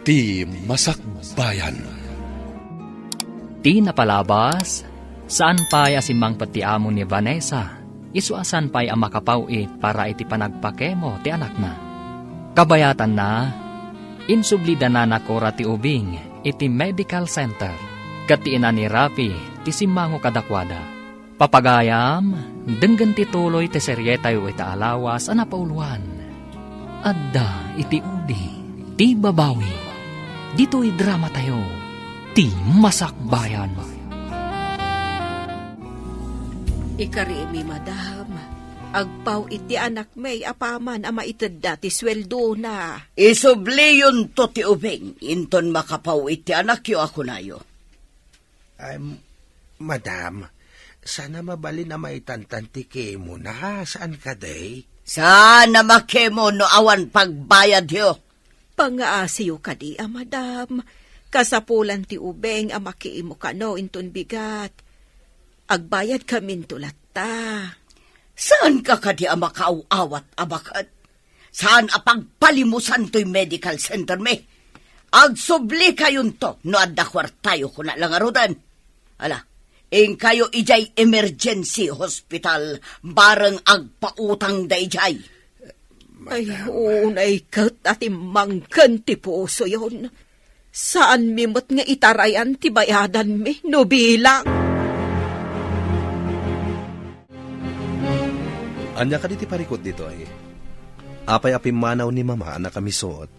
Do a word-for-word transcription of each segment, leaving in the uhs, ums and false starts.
Ti Masakbayan. Ti napalabas, saan pay a simmangpet ti amo ni Vanessa, isu a saan pay a makapaw-it para iti panagpakemo ti anakna. Kabayatanna, insubli da nana Cora ti ubing iti medical center, ket ti ina ni Rafi ti simmango kadakuada. Papagayam, denggen ti tuloy ti serietayo ita a lawas a napauluan. Adda iti udi ti babawi. Ditoy dramatayo, ti Masakbayan. Ikarimi, madam, agpaw-it ti anakmi apaman a maitedda ti sueldona. Isubliyonto ti ubing inton makapaw-it ti anakyo a kunayo. Ay, madam, saan a mabalin a maitantan ti kemona, saan kadi? Saan a makemo no awan pagbayadyo? Pangaasiyo kadi a madam, kasapulan ti ubing a makemo kano inton bigat. Agbayadkaminto latta. Saanka kadi a makaaw-awat a baket? Saan a pagpalimusan toy medical center mi? Agsublikayon to no adda kuartayo, kuna la ngaruden. Ala, inkayo idiay emergency hospital, bareng agpautang da idiay. Ay, madam. Unay ket a timmangken ti pusoyon. Saanmi met nga itarayan ti bayadanmi no bilang. Ania kadi ti parikut ditoy? Apay a pimmanaw ni Mama a nakamisuot?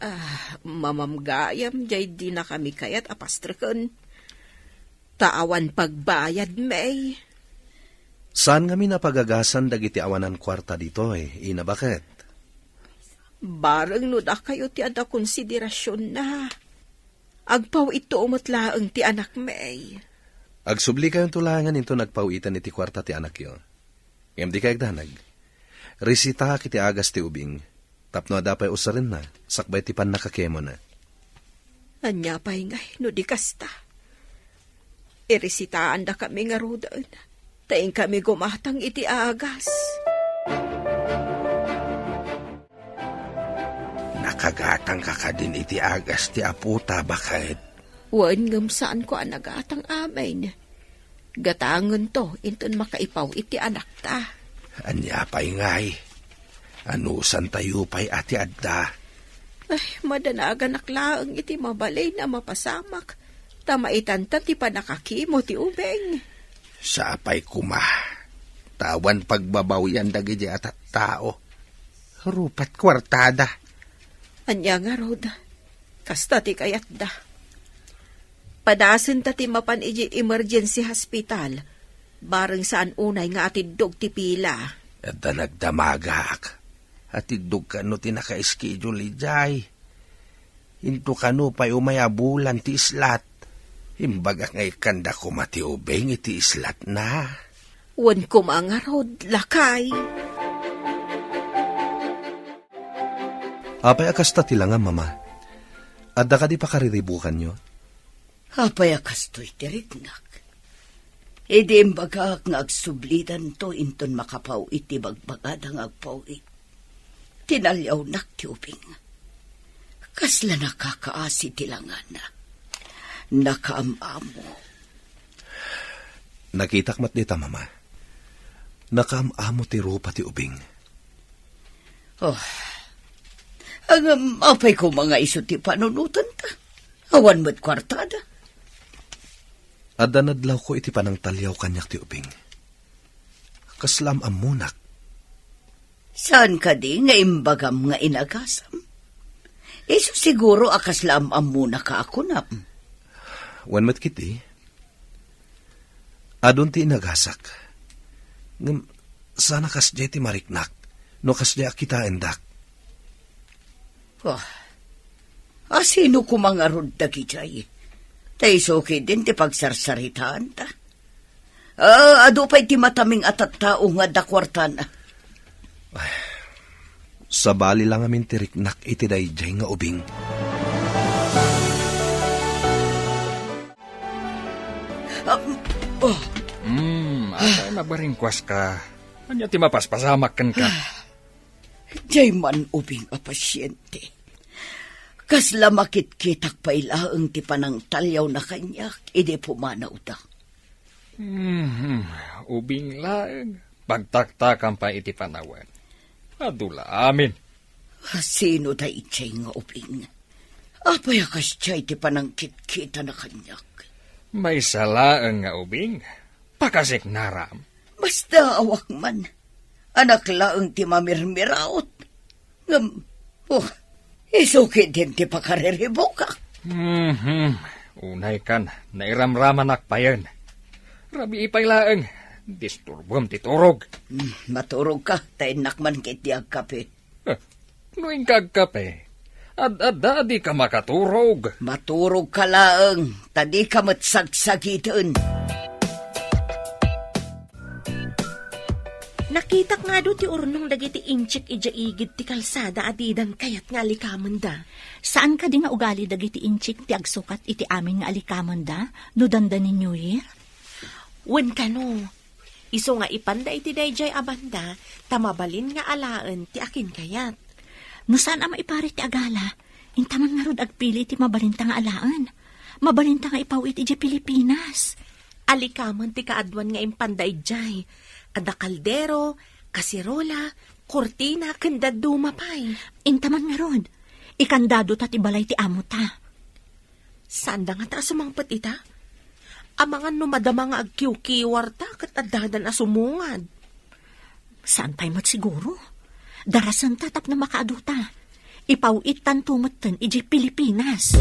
Ah, mamam gayam, jay dinakami kayat a pastreken. Ta awan pagbayadmi. Saan ngamin a pagagasan dagiti awanan kuarta ditoy, ina, baket? Bareng no dakayo ti adda konsiderasionna. Agpaw-itto met laeng ti anakmi. Agsublikayonto laengen inton agpaw-iten iti kuarta ti anakyo. Ngem dikay agdanag. Resitaak iti agas ti ubing, tapno adda pay usarenna, sakbay ti pannakakemona. Ania pay ngay no di kasta? Iresitaandakami ngaruden, ta inkami gumatang iti agas. Nakagatangka kadin iti agas ti apota, baket? Wen, ngem saanko a nagatang amin. Gatangento inton makaipaw-it ti anakta. Ania pay ngay? Anusantayo pay a ti adda? Ay, madanaganak laeng iti mabalin a mapasamak, ta maitanta ti pannakakemo ti ubing. Sapay koma, ta awan pagbabawian dagiti a tattao. Rupat kuartada. Ania ngarud? Kasta ti kayatda. Padasenta ti mapan idiay emergency hospital, bareng saan unay nga atiddog ti pila. Adda nagdamagak. Atiddog kano ti naka-schedule idiay. Into kano pay umay a bulan ti islat. Imbagak nga ikkanda koma ti ubing iti islatna. Wen koma ngarud, lakay. Apay a kasta ti langam, Mama? Adda kadi pakariribukanyo? Apay a kastoy ti riknak? Idi imbagak nga agsublidanto inton makapaw-it ti bagbagada nga agpaw-it, tinaliawnak ti ubing. Kasla nakakaasi ti langana. Nakaam-amo. Nakitak met dita, Mama. Nakaam-amo ti rupa ti ubing. Oh. Ngem apay koma nga isu ti panunotenta? Awan met kuartada. Adda nadlawko iti panangtaliaw kaniak ti ubing. Kasla am-ammonak. Saan kadi nga imbagam nga inagasam? Isu siguro a kasla am-ammonaka a kunam. Wen met ketdi. Adun ti inagasak. Ngem saan a kasdiay ti mariknak no kasdiay a kitaendak. Oh. A sino koma ngarud dagidiay? Ta isu ketdin ti pagsarsaritaanta. Ah, adu pay ti mataming a tattao nga adda kuartana. Ay, sabali la ngamin ti riknak iti daydiay nga ubing. Ah, oh. Hmm, apay a nagbaringkuaska? Ania ti mapaspasamak kenka? Diay man ubing a pasiente. Kasla makitkitak pay laeng ti panangtaliawna kaniak idi pumanawda. Mhm, ubing laeng, pagtaktakam pay iti panawen. Adu la amin. Sino daydiay nga ubing? Apay a kasdiay ti panangkitkitana kaniak? Maysa laeng nga ubing. Pakasiknaram. Basta awak man. Anak laeng ti mamirmiraot. Ngem, oh, isu ketdin ti pakariribukak. Mhm. Unay kan, nairamramanak payen. Rabii pay laeng, disturbom ti turog. Hmm, maturog ka, ta innak man ket di agkape. Eh, no inka agkape, ad-adda a dika makaturog. Maturog ka laeng, ta dika met sagsagiten. Nakitak nga adu ti urnong dagiti inchik idiay igid ti kalsada a didan kayat nga alikamenda. Saan kadi nga ugali dagiti inchik ti agsukat iti amin nga alikamenda no dandani New Year? Wen kano, isu nga ipanda iti daydiay a banda, ta mabalin nga alaen ti akinkayat. No saan a maiparit ti agala, inta man ngarud agpili ti mabalinta nga alaen. Mabalinta nga ipaw-it idiay Pilipinas. Alikamen ti kaaduan nga impanda idiay. Adda kaldero, kaserola, kurtina, ken dadduma pay. Inta man ngarud, ikandado ta ti balay ti amo ta. Saanda ngata a sumangpet ita? Amangan no madama nga agkiwkiwar ta ket addadan a sumungad. Saan pay met siguro? Darasen ta tapno makaadu ta. Ipaw-it tanto metten idiay Pilipinas.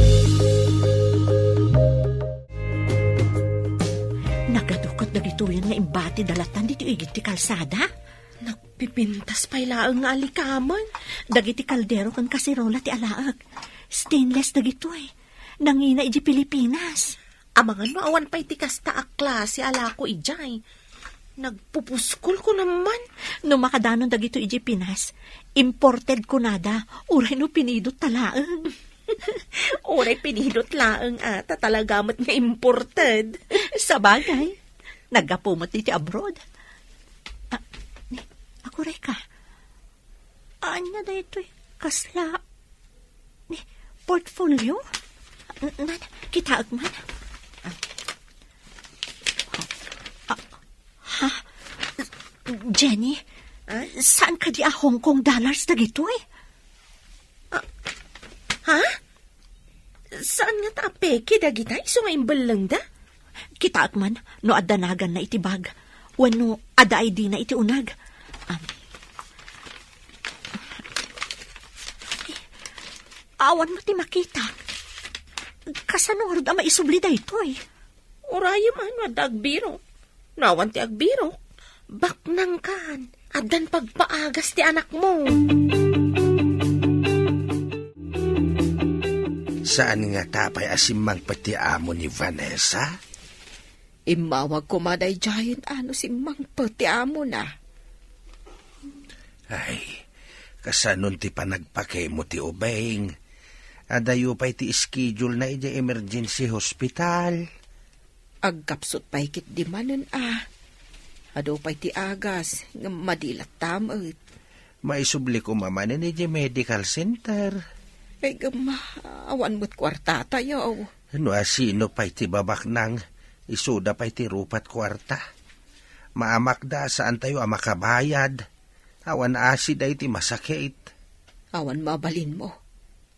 Nagadu ket dagitoyen nga imbati da latan ditoy igid ti kalsada? Nagpipintas pay laeng nga alikamen. Dagiti kaldero ken kaserola ti alaek. Stainless dagitoy. Nangina idiay Pilipinas. Amangan no awan pay ti kasta a klase a lako idiay. Nagpupuskol ko naman. No makadanon dagitoy idiay Pinas, imported kunada, uray no pinidot ta laeng. Uray pinidot laeng, a, ta talaga met nga imported. Sabagay, naggapu met iti abroad. Ah, ni, aguray ka. Ania daytoy? Kasla, ni, portfolio? N-, nan, kitaek man. Ah. Ah, ha? Jenny, ah? Saan kadi a Hong Kong dollars dagitoy? Ah, ha? Saan ngata a peke dagita isu nga imbellengda? Kitaek man no adda naganna iti bag, wenno adda I D na iti uneg. Am. Awan met ti makita. Kasano ngarud a maisubli daytoy? Urayem a no adda agbirok. No awan ti agbirok, baknangkan. Addan pagpaagas ti anakmo. Saan ngata pay a simmangpet ti amo ni Vanessa? Immawag koma daydiayen a no simmangpet ti amona. Ay, kasanon ti panagpakemo ti ubing? Adayo pay ti schedule na idiay emergency hospital. Agkapsut pay ketdi manen a. Adu pay ti agas, ngem madi latta met. Maisubli koma manen idiay medical center. Ay, gama, awan met kuartatayo. No asino pay ti babaknang, isuda pay ti rupat kuarta. Maamakda a saantayo a makabayad. Awan asi daytoy masakit. Awan mabalinmo.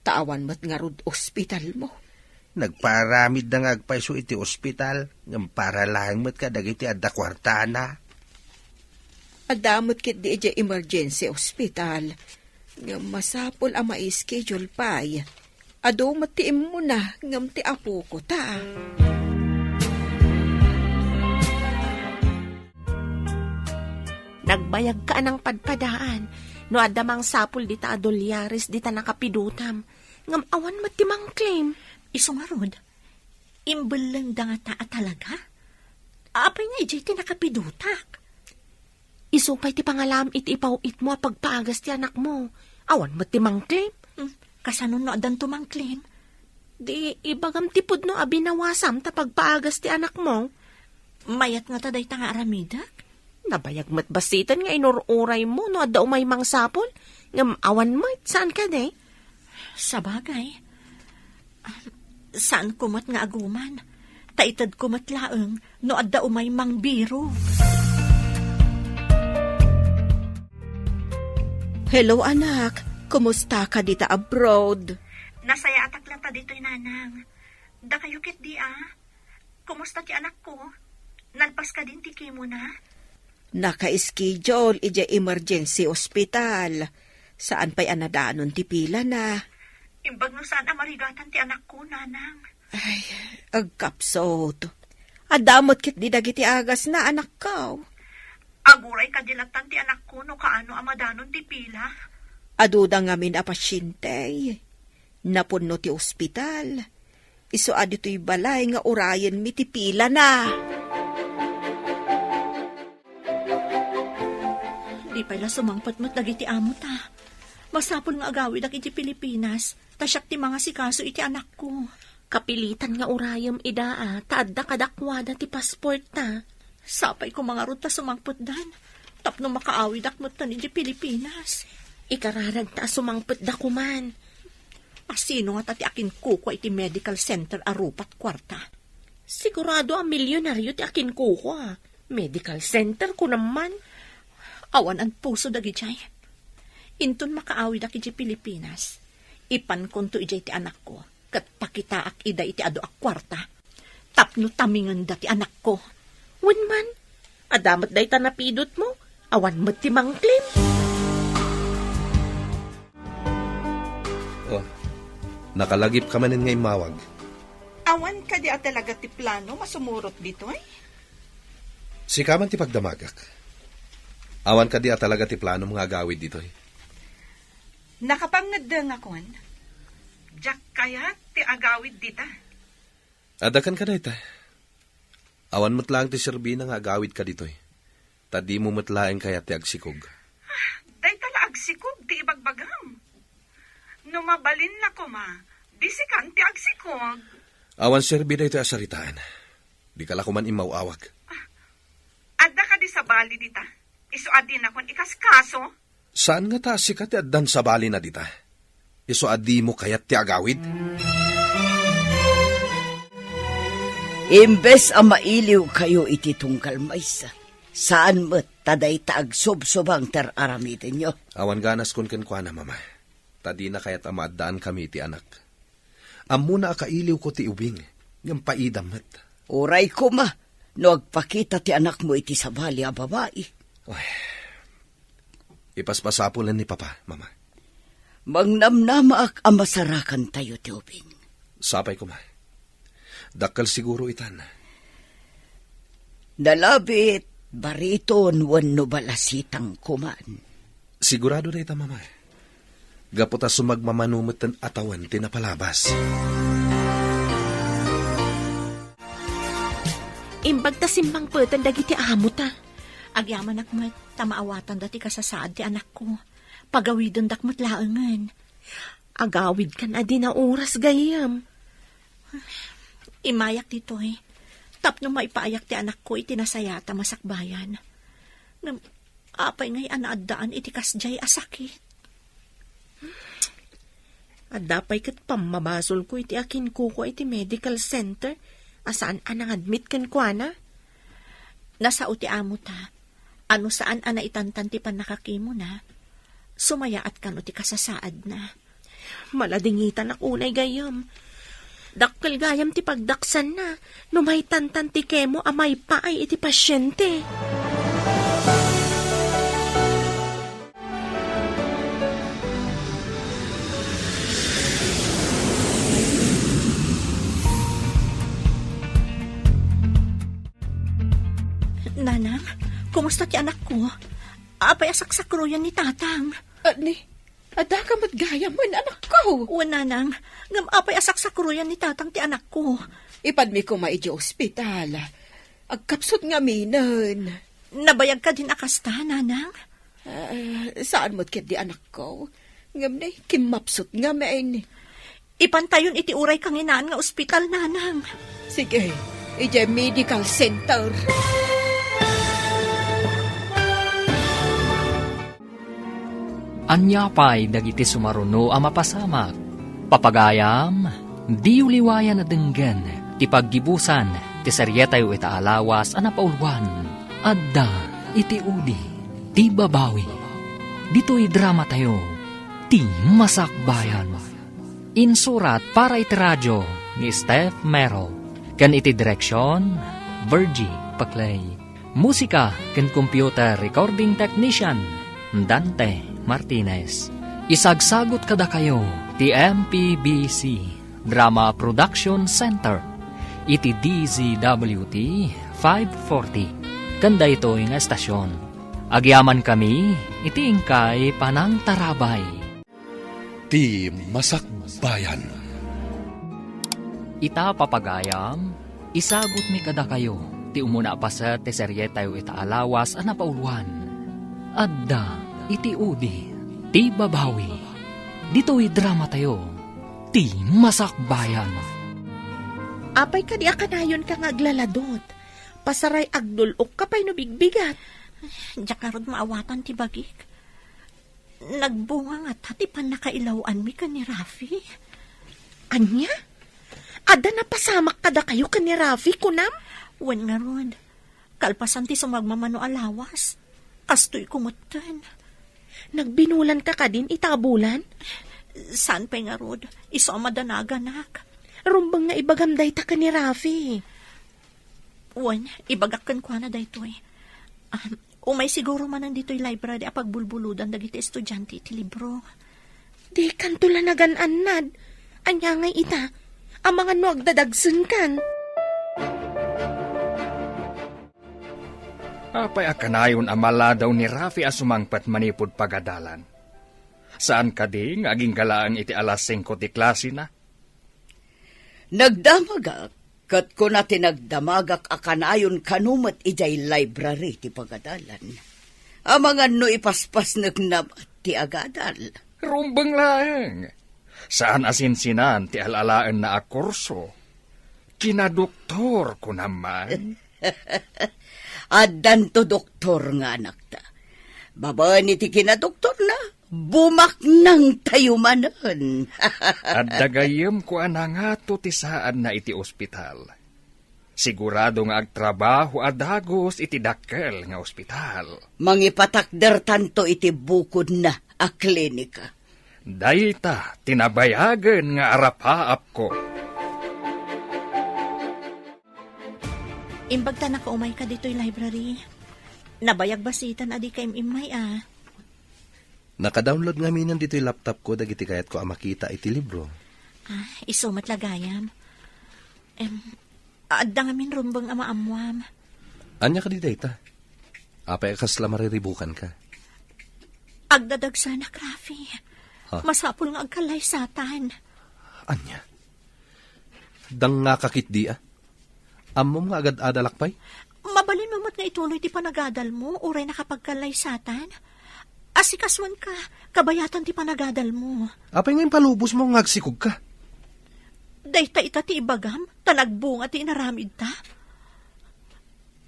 Ta awan met ngarud ospitalmo. Nagpaaramidda nga agpayso iti ospital, ngem para laeng met kadagiti adda kuartana. Adda met ketdi idiay emergency hospital, ngem masapul a mai-schedule pay. Adu met ti immuna, ngem ti apoko ta. Nagbayagka a nangpadpadaan no adda mangsapul dita a dolyares dita nakapidotam, ngem awan met ti mangclaim. Isu ngarud, imbellengda ngata a talaga? Apay nga idiay ti nakapidotak? Isu pay ti pangalaam iti ipaw-itmo a pagpaagas ti anakmo. Awan met ti mangclaim. Hmm, kasano no addanto mangclaim? Di ibagam ti pudno a binawasam ta pagpaagas ti anakmo. Mayat ngata dayta nga aramidek? Nabayag met bassiten nga inur-uraymo no adda umay mangsapul, ngem awan met, saan kadi? Sabagay, Saanko met nga aguman, ta itedko met laeng no adda umay mangbirog. Hello, anak. Kumusta ka dita abroad? Nasayaatak latta ditoy, nanang. Dakayo ketdi, a? Kumusta ti anakko? Nalpas kadin ti chemo na? Naka-schedule idiay emergency hospital. Saan pay a nadanon ti pilana. Imbag no saan a marigatan ti anakko, nanang. Ay, agkapsut. Adda met ketdi dagiti agasna, anakko. Aguray kadi lattan ti anakko no kaano a madanon ti pila. Aduda ngamin a pasyente. Napunno ti ospital. Isu a ditoy balay nga urayenmi ti pilana. Di pay la sumangpet met dagiti amo ta. Masapul nga agawidak iti Pilipinas, ta siak ti mangasikaso iti anakko. Kapilitan nga urayem ida a, ta adda kadakuada ti passport ta. Sapay koma ngarud ta sumangpetdan, tapno makaawidak metten iti Pilipinas. Ikararagta a sumangpetda koman. Asino ngata ti akinkukua iti medical center a rupa't kuarta? Sigurado a milyonaryo ti akinkukua. Medical center, kunam man. Awan anpuso dagidiay. Inton makaawidak idiay Pilipinas, ipankonto idiay ti anakko ket pakitaak ida iti adu a kuarta tapno tamingenda ti anakko. Wen man, adda met dayta napidutmo, awan met ti mangklem. Oh, nakalagipka manen nga immawag. Awan kadi a talaga ti plano masumurot ditoy? Sika man ti pagdamagak. Awan kadi a talaga ti planom nga agawid ditoy? Nakapangngeddengakon. Diak kayat ti agawid dita. Adda kenka dayta. Awan met laeng ti serbina nga agawidka ditoy. Ta dimo met laeng kayat ti agsikog. Ah, dayta la agsikog ti ibagbagam. No mabalin la koma, di sikan ti agsikog. Awan serbi daytoy a saritaan. Dika la koman immaw-awag. Ah, adda kadi sabali dita? Isu a dinakon ikaskaso? Saan ngata a sika ti addan sabalina dita? Isu a dimo kayat ti agawid? Imbes a mailiwkayo iti tunggal maysa, saan met ta dayta agsubsubang ti ar-aramidenyo. Awan ganaskon kenkuana, Mama, ta dina kayat a maaddaankami iti anak. Ammona a kailiwko ti ubing, ngem paidam met. Uray koma, no agpakita ti anakmo iti sabali a babai. Ay, ipaspasapulen ni Papa, Mama. Mangnamnamaak a masarakantayo ti ubing. Sapay koma. Dakkel siguro itan. Nalabit, bariton, wenno balasitang koman. Sigurado dayta, Mama. Gapu ta sumagmamano metten a tawen ti napalabas. Imbag ta simmangpeten dagiti amo ta. Agyamanak met ta maawatanda ti kasasaad ti anakko. Pagawidendak met laengen. Agawidkan a di nauras, gayyem. Imayak ditoy, tapno maipaayak ti anakko iti nasayaat a masakbayan. Ngem apay ngay a naaddaan iti kasdiay a sakit? Adda pay ket pammabasolko iti akinkukua iti medical center a saan a nangadmit kenkuana. Nasao ti amo ta, a no saan a naitantan ti pannakakimona, sumayaat kano ti kasasaadna. Maladingitanak unay gayyem. Dakkel gayam ti pagdaksanna no maitantan ti kemo a maipaay iti pasiente. Nanang, kumusta ti anakko? Apay a saksakroyan ni Tatang? Ani, adda ka met gayamen, anakko? Wen, Nanang, ngem apay a saksakroyan ni Tatang ti anakko? Ipadmi koma idiay ospital. Agkapsut ngaminen. Nabayag kadin a kasta, Nanang? Ah, saan met ketdi, anakko. Ngem ne, kimmapsut ngamin. Ipantayon iti uray kanginaan nga ospital, Nanang. Sige, idiay medical center. Ania pay dagiti sumaruno a mapasamak? Papagayam, Diyo liwayan a denggen ti paggibusan ti serietayo ita a lawas a napauluan, Adda iti Udi ti Babawi. Ditoy dramatayo, Ti Masakbayan. Insurat para iti radio ni Steph Mero, ken iti direksion, Virgie Paclay. Musika ken computer recording technician, Dante Martinez. Isagsagut kadakayo ti M P B C Drama Production Center iti D Z W T five forty. Ken daytoy nga estasion, agyamankami iti inkay panangtarabay. Ti Masakbayan. Ita, papagayam, isagutmi kadakayo ti umuna a paset ti serietayo ita a lawas a napauluan, Adda iti Udi ti Babawi. Ditoy dramatayo, Ti Masakbayan. Apay kadi a kanayonka nga aglaladot? Pasaray agdul-okka pay no bigbigat. Diak ngarud maawatan ti bagik. Nagbunga ngata ti pannakailaw-anmi ken ni Rafi. Ania? Adda napasamak kadakayo ken ni Rafi, kunam? Wen ngarud, kalpasan ti sumagmamano a lawas, kastoyko metten. Nagbinulanka kadin ita a bulan? Saan pay ngarud, isu a madanaganak. Rumbeng nga ibagam dayta ken ni Rafi. Wen, ibagak kenkuana daytoy. Ah, umay siguro manen ditoy library a pagbulbuludan dagiti estudiante iti libro. Dikanto la nagan-annad. Ania ngay ita? Amangan no agdadagsenkan. Apay a kanayon a maladaw ni Rafi a sumangpet manipud pagadalan? Saan kadi nga agingga laeng iti alas singko ti klasena? Nagdamagak, ket kuna ti nagdamagak a kanayon kano met idiay library ti pagadalan. Amangan no ipaspasnekna met ti agadal. Rumbeng laeng. Saan a sinsinan ti al-alaenna a kurso. Kinadoktor, kunam man. Addanto doktor nga anakta. Babaen iti kinadoktorna, bumaknangtayo manen. Adda gayyem kuana ngato ti saadna iti ospital. Sigurado nga agtrabaho a dagus iti dakkel nga ospital. Mangipatakdertanto iti bukodna a klinika. Dayta ti nabayagen nga arapaapko. Imbag ta nakaumayka ditoy library. Nabayag basiten a dika im-immay a. Naka-download ngaminen ditoy laptopko dagiti kayatko a makita iti libro. Ah, isu met la gayam. Em, adda ngamin rumbeng a maammuam. Ania kadi dayta? Apay a kasla mariribukanka? Agdadagsanak, Rafi. Ha? Masapul nga agkallaysatan. Ania? Dangngaka ketdi a? Ammom nga agad-adalak pay? Mabalinmo met nga ituloy ti panagadalmo, uray nakapagkallaysatan. Asikasoenka, kabayatan ti panagadalmo. Apay nga impalubosmo nga agsikogka? Dayta ita ti ibagam, ta nagbunga ti inaramidta.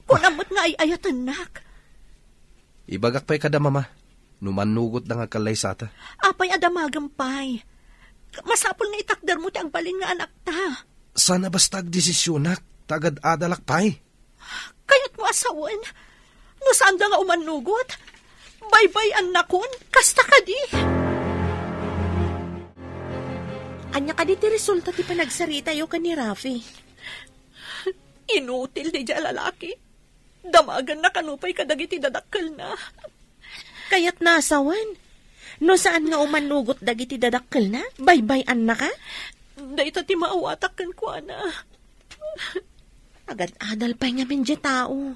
Kunam met nga ay-ayatennak. Ibagak pay kada mama, no mannugotda nga agkallaysata. Apay a damagem pay? Masapul nga itakdermo ti agbalin nga anakta. Saan a basta agdesisionak, ta agad-adalak pay. Kayatmo a sawen? No saanda nga umannugot, baybay-annakon, kasta kadi. Ania kadi ti resulta ti panagsaritayo ken ni Rafi? Inutil daydiay a lalaki. Damagenna kano pay kadagiti dadakkelna. Kayatna a sawen? No saan nga umannugot dagiti dadakkelna, baybay-annaka? Dayta ti maawatak kenkuana. Agad-adal pay ngamin diay tao.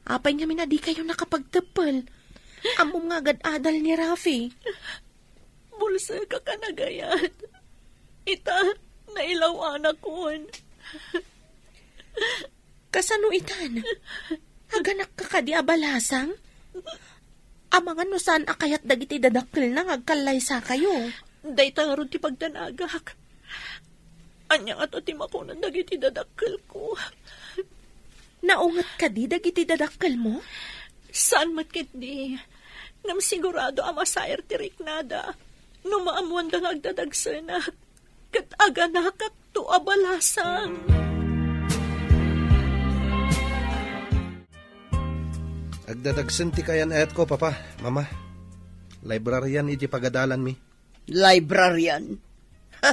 Apay ngamin a dikayo nakapagteppel? Ammom nga agad-adal ni Rafi. Bulsek a kanagayat. Ita, nailaw-anakon. Kasano itan? Aganakka kadi a balasang? Amangan no saan a kayat dagiti dadakkelna nga agkallaysakayo. Dayta ngarud ti pagdanagak. Ania ngato ti makunan dagiti dadakkelko? Naunget kadi dagiti dadakkelmo? Saan met ketdi. Ngem sigurado a masair ti riknada no maammoanda nga agdadagsenak. Ket aganakakto a balasang. Agdadagsen ti kaayan-ayatko, Papa, Mama. Librarian iti pagadalanmi. Librarian? Ha?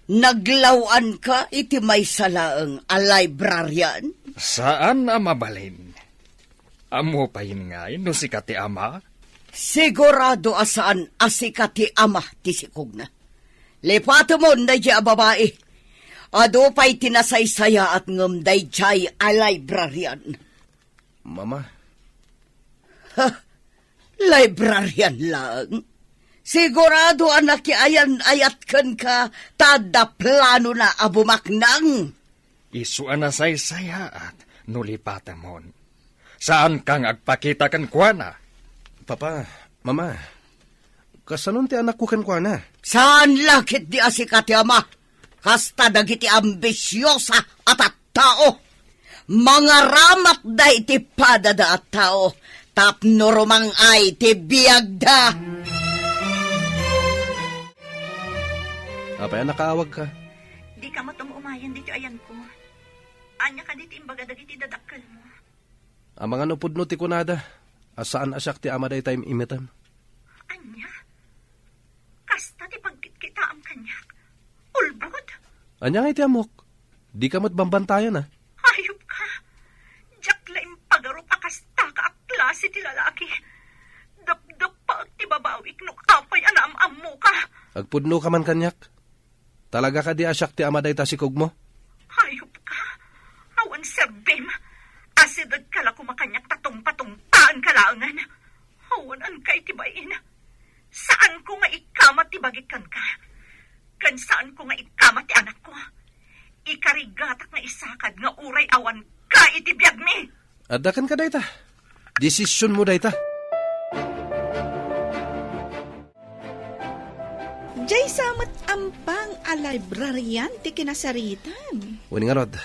Naglaw-anka iti maysa laeng a librarian? Saan a mabalin. Ammo pay ngay no sika ti ama? Sigurado a saan a sika ti ama ti sikogna. Lipatemon daydiay a babai. Adu pay ti nasaysayaat ngem daydiay a librarian. Mama. Ha? Librarian laeng? Sigurado a nakiayan-ayat kenka ta adda planona a bumaknang. Isu a nasaysayaat no lipatemon. Saanka nga agpakita kenkuana. Papa, Mama, kasanon ti anakko kenkuana? Saan la ketdi a sika ti ama. Kasta dagiti ambisiosa a tattao. Mangaramatda iti padada a tao tapno rumang-ay ti biagda. Apay a nakaawagka? Dika met um-umayen ditoy ayanko. Ania kadi ti imbaga dagiti dadakkelmo? Amangan no pudno ti kunada a saan a siak ti ama dayta im-imetem. Ania? Kasta ti pagkitkitaem kaniak? Ulbod? Ania ngay ti ammok? Dika met bambantayan, a? Ayupka! Diak la impagarup a kastaka a klase ti lalaki. Dapdappaek ti babawik no apay a naam-ammoka. Agpudnoka man kaniak. Talaga kadi a siak ti ama dayta sikogmo? Ayupka! Awan serbim! Asidegka la koma kaniak ta tungpatungpaanka laengen. Awan anka iti bain. Saanko nga ikama ti bagik kenka. Ken saanko nga ikama ti anakko. Ikarigatak nga isakad nga uray awanka iti biagmi. Adda kenka dayta. Desisionmo dayta. Diay sa met ampang a librarian ti kinasaritan. Wen ngarud,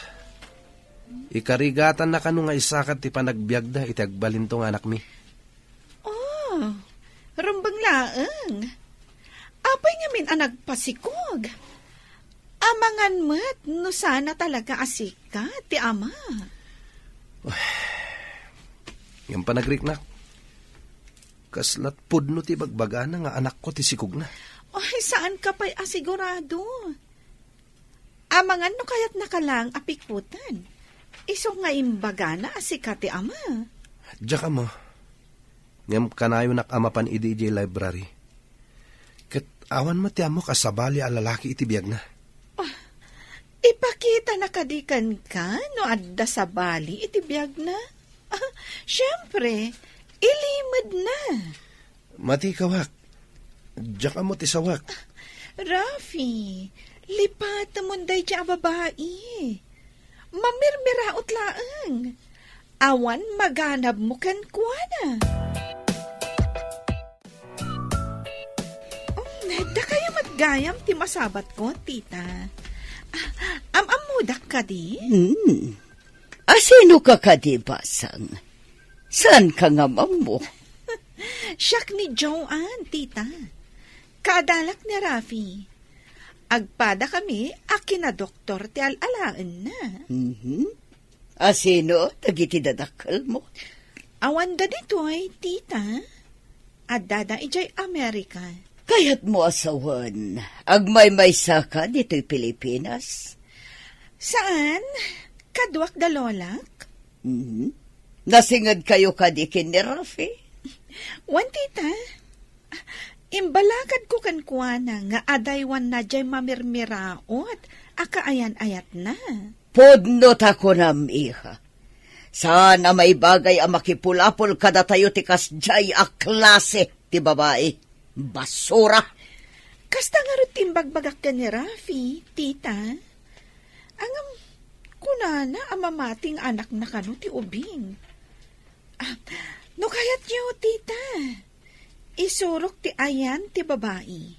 ikarigatan na kano nga isakad ti panagbiagda iti agbalinto nga anakmi. Oh, rumbeng laeng. Apay ngamin a nagpasikog? Amangan met no saan a talaga a sika ti ama. Ngem panagriknak, kaslat pudno ti bagbagana nga anakko ti sikogna. Ay, saanka pay a sigurado. Amangan no kayatnaka laeng a pikutan. Isu nga imbagana a sika ti ama. Diak ammo. Ngem kanayonak a mapan idi idiay library. Ket awan met ti ammok a sabali a lalaki iti biagna. Ah, ipakitana kadi kenka no adda sabali iti biagna? Ah, siempre, ilimedna. Matikawak. Diak ammo ti sawak. Rafi, lipatemon daydiay a babai. Mamirmiraot laeng. Awan maganabmo kenkuana. Um, dakayo met gayam ti masabatko, tita. Ah, am-ammodak kadi? Hmm. Asinoka kadi, basang? Saanka nga ammo? Siak ni Joanne, tita. Kaadalak ni Rafi. Agpadakami a kinadoktor ti al-alaenna. Mhm. Asino dagiti dadakkelmo? Awan da ditoy, tita. Addada idiay Amerika. Kayatmo a sawen, agmaymaysaka ditoy Pilipinas? Saan, kaduak da lolak. Mhm. Nasingedkayo kadi ken ni Rafi? Wen, tita. Imbalakadko kenkuana nga adaywanna diay mamirmiraot a kaayan-ayatna. Pudno ta kunam, iha. Saan a maibagay a makipulapol kadatayo ti kasdiay a klase ti babai. Basura! Kasta ngarud ti imbagbagak ken ni Rafi, tita. Ngem, kunana a mamati nga anakna kano ti ubing. Ah, no kayatyo, tita, isurok ti ayan ti babai.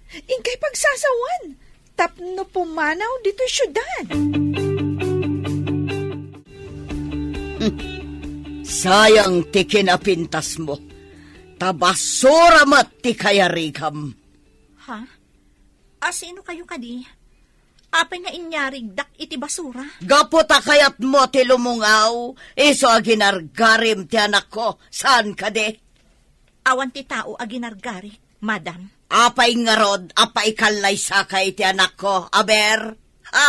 Inkay pagsasawan tapno pumanaw ditoy siudad. Hmm. Sayang ti kinapintasmo. Ta basura met ti kayarigam. Ha? Asino kayo kadi? Apay nga inyarigdak iti basura? Gapu ta kayatmo ti lumungaw, isu a ginargarim ti anakko, saan kadi? Awan ti tao a ginargarik, madam. Apay ngarud a paikallaysaka iti anakko, aber? Ha?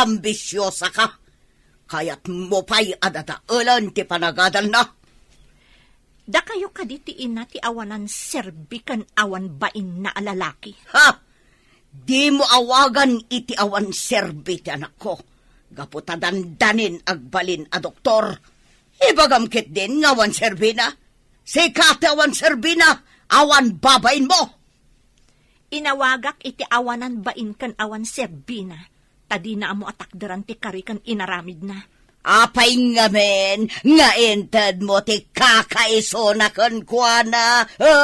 Ambisiosaka. Kayatmo pay a dadaelen ti panagadalna. Dakayo kadi ti ina ti awanan serbi ken awan bainna a lalaki? Ha? Dimo awagan iti awan serbi ti anakko, gapu ta dandanin agbalin a doktor. Ibagam ketdin nga awan serbina. Sika ti awan serbina, awan babainmo. Inawagak iti awanan bain ken awan serbina, ta dina ammo a takderan ti kari ken inaramidna. Apay ngamin nga intedmo ti kakaisuna kenkuana, ha?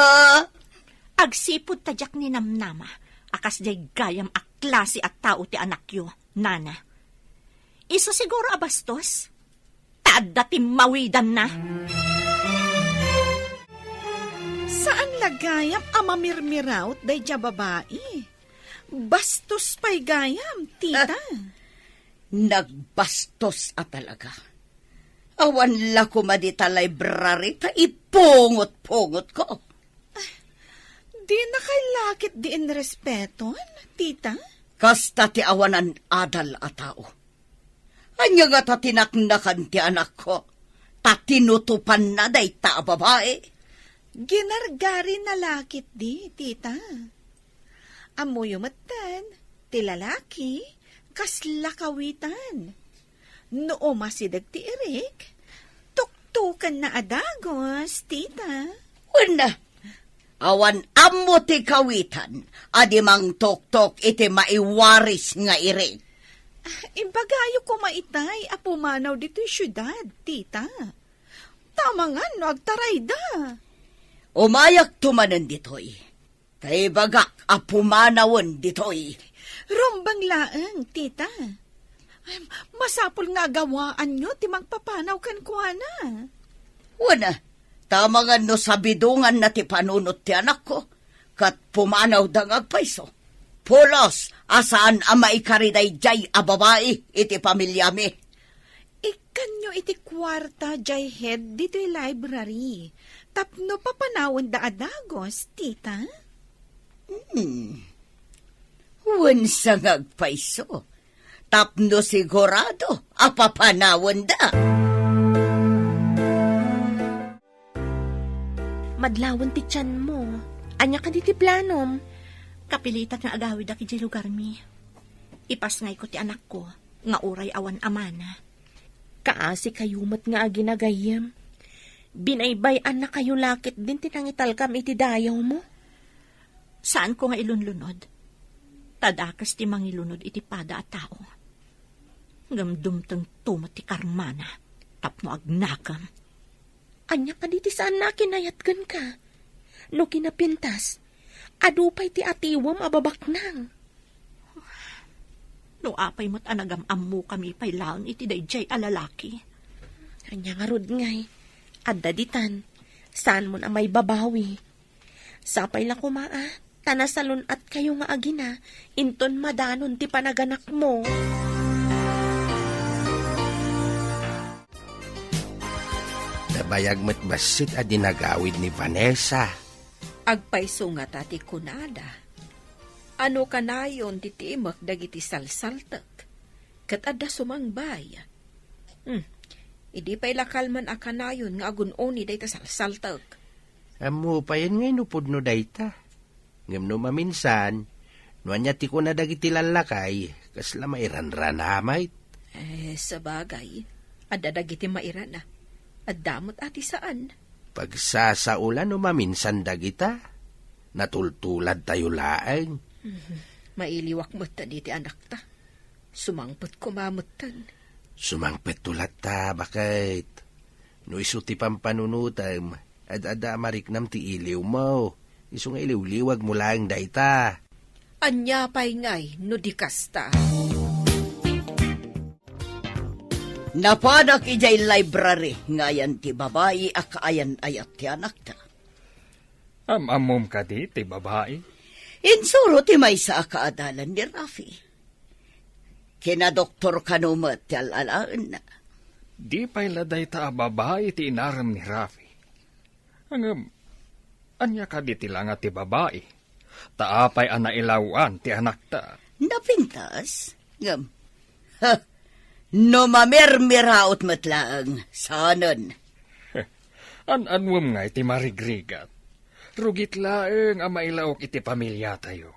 Agsipud ta diak ninamnama a kasdiay gayam a klase a tao ti anakyo, nana. Isu siguro a bastos? Ta adda ti mawidanna. Saan la gayam a mamirmiraut daydiay a babai? Bastos pay gayam, tita. Ah, nagbastos a talaga. Awan la koma dita library ta ipungot-pungotko. Dina kay lakit diin respeton, tita? Kasta ti awanan adal a tao. Ania ngata ti naknakan ti anakko, ta tinutopanna dayta a babai? Ginargarina lakit di, tita. Ammoyo metten, ti lalaki, kasla kawitan. No umasideg ti irik, tuktukenna a dagus, tita. Wen, awan ammo ti kawitan a di mangtuktok iti maiwaris nga irik. Ah, ibagayo koma itay a pumanaw ditoy siudad, tita. Tamangan no agtarayda. Umayakto manen ditoy. Ta ibagak a pumanawen ditoy. Rumbeng laeng, tita. Ay, masapul nga agawaanyo ti mangpapanaw kenkuana. Wen, tamangan no sabidonganna ti panunot ti anakko, ket pumanawda nga agpayso. Pulos a saan a maikari daydiay a babai iti pamiliami. Ikkanyo iti kuarta diay head ditoy library tapno papanawenda a dagus, tita? Hmm. Wen sa nga agpayso, tapno sigurado a papanawenda. Madlawen ti tianmo. Ania kadi ti planom? Kapilitan nga agawidak idiay lugarmi. Ipasngayko ti anakko nga uray awan amana. Kaasi kayo met nga aginagayyem. Binaybay-annakayo lakit din ti nangitalkam iti dayawmo. Saanko nga ilunlunod. Ta dakes ti mangilunod iti pada a tao. Ngem dumtengto met ti karmana tapno agnakem. Ania kadi ti saanna a kinayat kenka? No kinapintas, adu pay ti atiwem a babaknang. No apay met a nagam-ammokami pay laeng iti daydiay a lalaki. Ania ngarud ngay, adda ditan, saanmon a maibabawi. Sapay la koma a, ta nasalun-atkayo nga agina, inton madanon ti panaganakmo. Nabayag met bassit a dinagawid ni Vanessa. Agpayso ngata ti kunada. Ano kanayon ti timek dagiti salsaltek? Ket adda sumangbay. Hmm. Idi pay la kalman a kanayon nga agun-uni dayta salsaltek. Ammo payen ngay no pudno dayta. Ngem no maminsan, no ania ti kuna dagiti lallakay, kasla mairanrana met. Eh, sabagay, adda dagiti mairana. Adda met a ti saan. Pagsasao la no maminsan dagita. Natultuladtayo laeng. Mhm. Mailiwak met diti anakta. Sumangpet koma metten. Sumangpetto latta, baket. No isu ti pampanunotem, ad-adda a mariknam ti iliwmo. Isu nga iliwliwagmo laeng dayta. Ania pay ngay no di kasta? Napanak idiay library nga ayan ti babai a kaayan-ayat ti anakta. Am-ammom kadi ti babai? Insuro ti maysa a kaadalan ni Rafi. Kinadoktor kano met ti al-alaenna. Di pay la dayta a babai ti inarem ni Rafi. Ngem, ania kadi ti langa ti babai? Ta apay a nailaw-an ti anakta? Napintas? Ngem, ha, no mamirmiraot met laeng, saanen. An-anuem ngay ti marigrigat? Rugit laeng a mailaok iti pamiliatayo.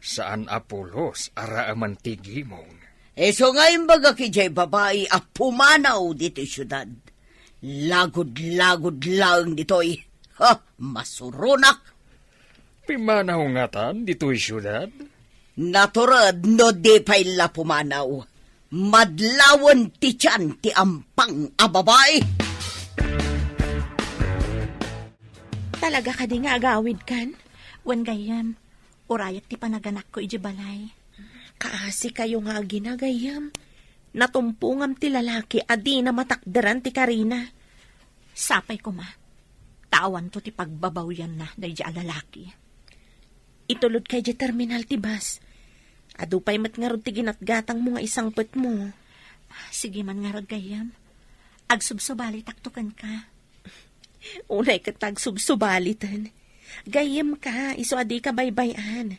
Saan a pulos a raaman ti gimong. Isu nga imbagak idiay babai a pumanaw ditoy siudad. Lagud-lagud laeng ditoy. Ha, masuronak. Pimanaw ngatan ditoy siudad? Natured no di pay la pumanaw. Madlawen ti tian ti ampang a babai. Talaga kadi nga agawidkan? Wen gayyem, urayek ti panaganakko idiay balay. Kaasikayo nga agina, gayyem. Natumpongam ti lalaki a dina matakderan ti karina. Sapay koma, ta awanto ti pagbabawianna daydiay a lalaki. Itulodka idiay terminal ti bus. Adu pay met ngarud ti ginatgatangmo nga isangpetmo. Sige man ngarud, gayyem. Agsubsubalitakto kenka. Unay ket agsubsubaliten. Gayyemka, isu a dika baybay-an.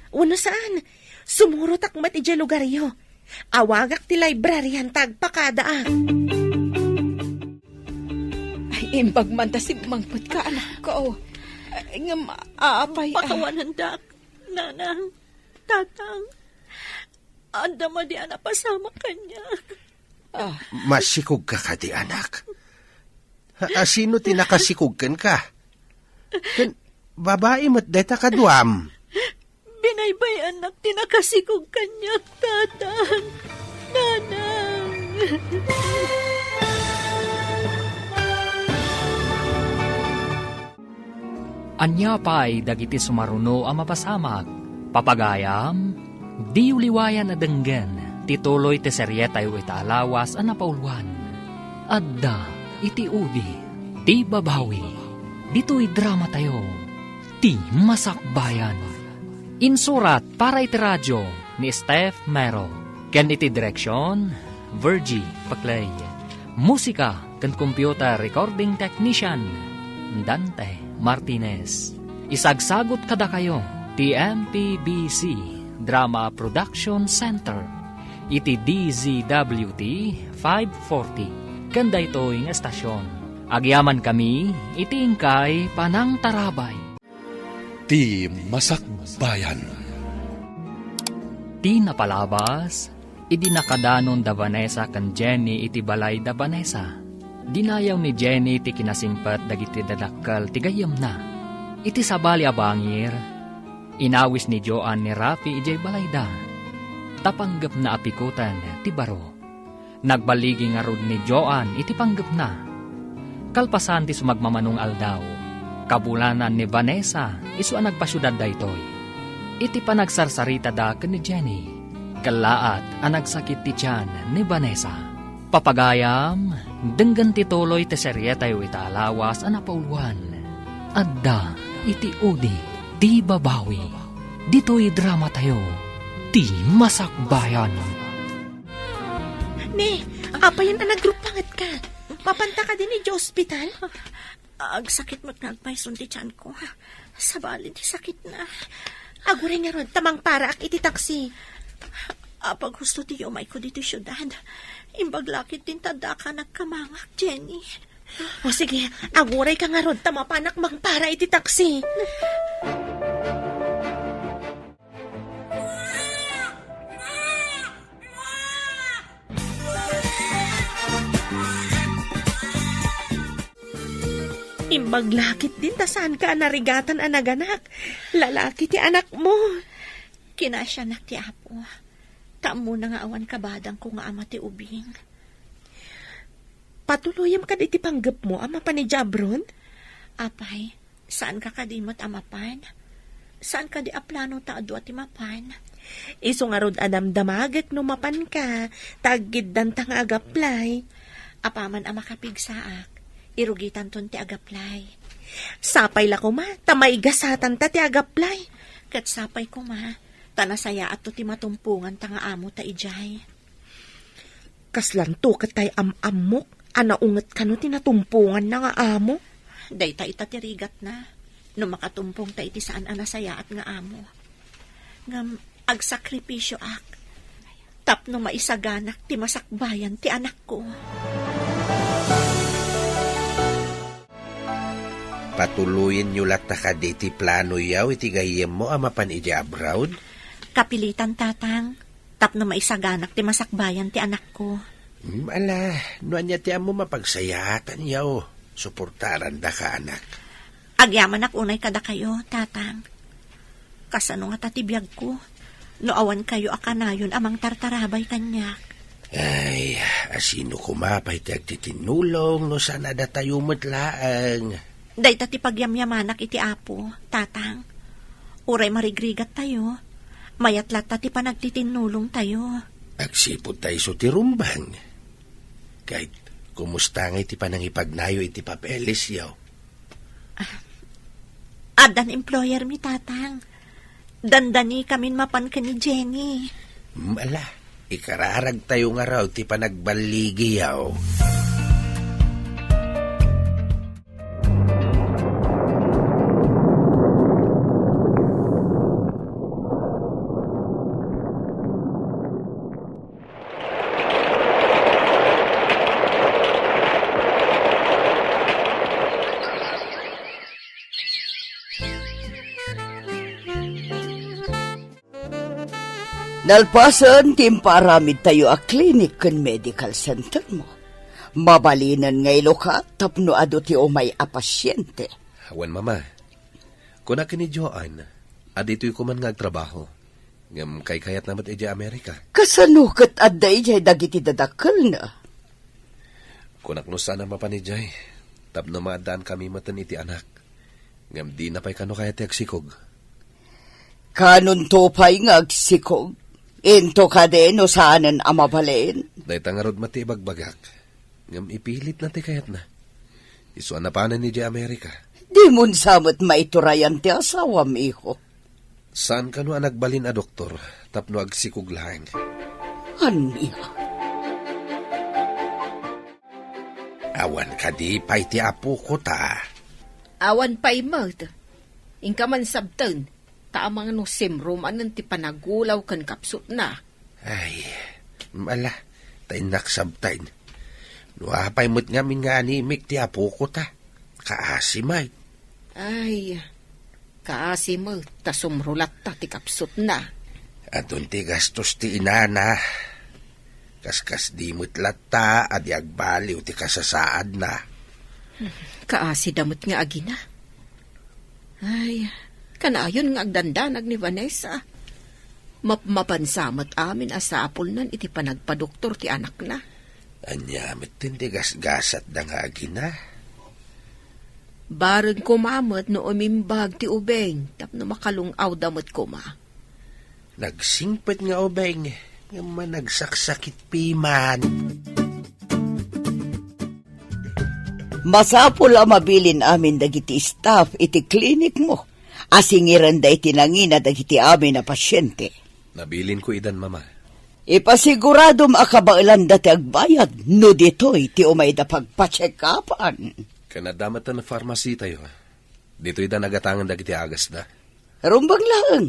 Wenno saan, sumurotak met idiay lugaryo. Awagak ti librarian ta agpakadaak. Ay, imbag man ta simmangpetka, anakko. Ay, ngem, apay, ah. Pakawanendak, nanang, tatang. Adda madi a napasamak kaniak. Ah. Masikogka kadi, anak? Ha, a, sino ti nakasikog kenka? Ken babai met dayta kaduam. Binaybay-annak ti nakasikog kaniak, tatang, nanang. Ania pay dagiti sumaruno a mapasamak? Papagayam, diyo liwayan a denggen ti tuloy ti serietayo ita a lawas a napauluan. Adda iti udi ti babawi. Ditoy dramatayo, Ti Masakbayan. Insurat para iti radio ni Steph Mero ken iti direksion, Virgie Paclay. Musika ken computer recording technician, Dante Martinez. Isagsagut kadakayo ti M P B C Drama Production Center iti D Z W T five forty ken daytoy nga estasyon. Agyamankami iti inkay panangtarabay. Ti Masakbayan. Ti napalabas, idi nakadanon da Vanessa ken Jenny iti balay da Vanessa. Dinayaw ni Jenny ti kinasingpet dagiti dadakkel ti gayyemna. Iti sabali a bangir, inawis ni Joan ni Rafi idiay balayda, ta panggepna a pikoten ti baro. Nagbaligi ngarud ni Joan iti panggepna. Kalpasan ti sumagmamano nga aldaw, kabulanan ni Vanessa isu a nagpasiudad daytoy. Iti panagsarsaritada ken ni Jenny, kellaat a nagsakit ti tian ni Vanessa. Papagayam, denggen ti tuloy ti serietayo ita a lawas a napauluan. Adda iti udi ti babawi. Ditoy dramatayo, Ti Masakbayan. Ne, apayen a nagruppangetka? Mapanta kadi idiay ospital? Agsakit met nga agpayson ti tianko. Sabali ti sakitna. Aguray ngarud ta mangparaak iti taksi. Apag husto ti yumayko ditoy siudad. Imbag la ketdin ta adda nagkamangak, Jenny. O sige, agurayka ngarud ta mapanak mangpara iti taksi. Imbag la ketdin ta saanka a narigatan a naganak. Lalaki ti anakmo. Kinasianak ti Apo. Ta ammona nga awan kabadangko nga ama ti ubing. Patuloyem kadi ti panggepmo a mapan idiay abroad? Apay, saanka kadi met a mapan? Saan kadi a plano ta adu a ti mapan? Isu ngarud a damdamagek no mapanka, ta aggiddanta nga agaplay. Apaman a makapigsaak, irugitanton ti agaplay. Sapay la koma, ta maigasatanta ti agaplay. Ket sapay koma, Ta nasayaatto ti matumponganta nga amota idiay. Kaslanto ket tay am-ammok a naunget kano ti natumponganna nga amo. Dayta ita ti rigatna, no makatumpongta iti saan a nasayaat nga amo. Ngem agsakripisioak tapno maisaganak ti masakbayan ti anakko. Patuloyenyo latta kadi ti planoyo iti gayyemmo a mapan idiay abroad? Kapilitan, Tatang, tapno maisaganak ti masakbayan ti anakko. Hmm, ala, no ania ti ammo mapagsayaatanyo, suportarandaka, anak. Agyamanak unay kadakayo, Tatang. Kasano ngata ti biagko no awan kayo a kanayon a mangtartarabay kaniak? Ay, asino koma pay ti agtitinnulong no saan a datayo met laeng? Dayta ti pagyamyamanak iti Apo, Tatang. Uray marigrigattayo, mayat latta ti panagtitinnulongtayo. Agsipud ta isu ti rumbeng. Ket, kumusta ngay ti panangipagnayo iti papelesyo? Addan employer mi, Tatang. Dandani kamin mapan ken ni Jenny. Mala, ikararagtayo ngarud ti panagballigiyo. Nalpasen ti impaaramidtayo a clinic ken medical center mo, mabalinen nga ilukat tapno adu ti umay a pasiente. Wen, Mama, kuna ken ni Joan a ditoy koman nga agtrabaho. Ngem kaykayatna met idiay Amerika. Kasano ket adda idiay dagiti dadakkelna? Kunak no saan a mapan idiay, tapno maaddaankamin metten iti anak. Ngem dina pay kano kayat ti agsikog. Kanonto pay nga agsikog? Into kadi no saanen a mabalin? Dayta ngarud met ti ibagbagak. Ngem ipilitna ti kayatna. Isu a napanen idiay Amerika. Dimon sa met maiturayan ti asawam, iho. Saan kano a nagbalin a doktor tapno agsikog laeng? Ania? Awan kadi pay ti apoko ta? Awan pay met. Inka man sabten, ta amangan no simro manen ti panagulaw ken kapsutna. Ay, ala, ta innak sabten. No apay met ngamin nga animik ti apoko ta, kaasi met. Ay, kaasi met ta sumro latta ti kapsutna. Adun ti gastos ti inana. Kaskasdi met latta a di agbaliw ti kasasaadna. Kaasida met nga agina. Ay, kanayon nga agdandanag ni Vanessa. Mapmapansa met amin a sapulnan iti panagpadoktor ti anakna. Ania met ti gasgasatda nga agina? Bareng koma met no umimbag ti ubing tapno makalung-awda met koma. Nagsingpet nga ubing, ngem managsaksakit piman. Masapul a mabilin amin dagiti staff iti klinik mo a singirenda iti nangina dagiti amin a pasiente. Nabilinko idan, Mama. Ipasiguradom a kabaelanda ti agbayad no ditoy ti umayda pagpacheck-upan. Ken adda met a pharmacy tayo. Ditoy da nagatangan dagiti agasda. Rumbeng laeng.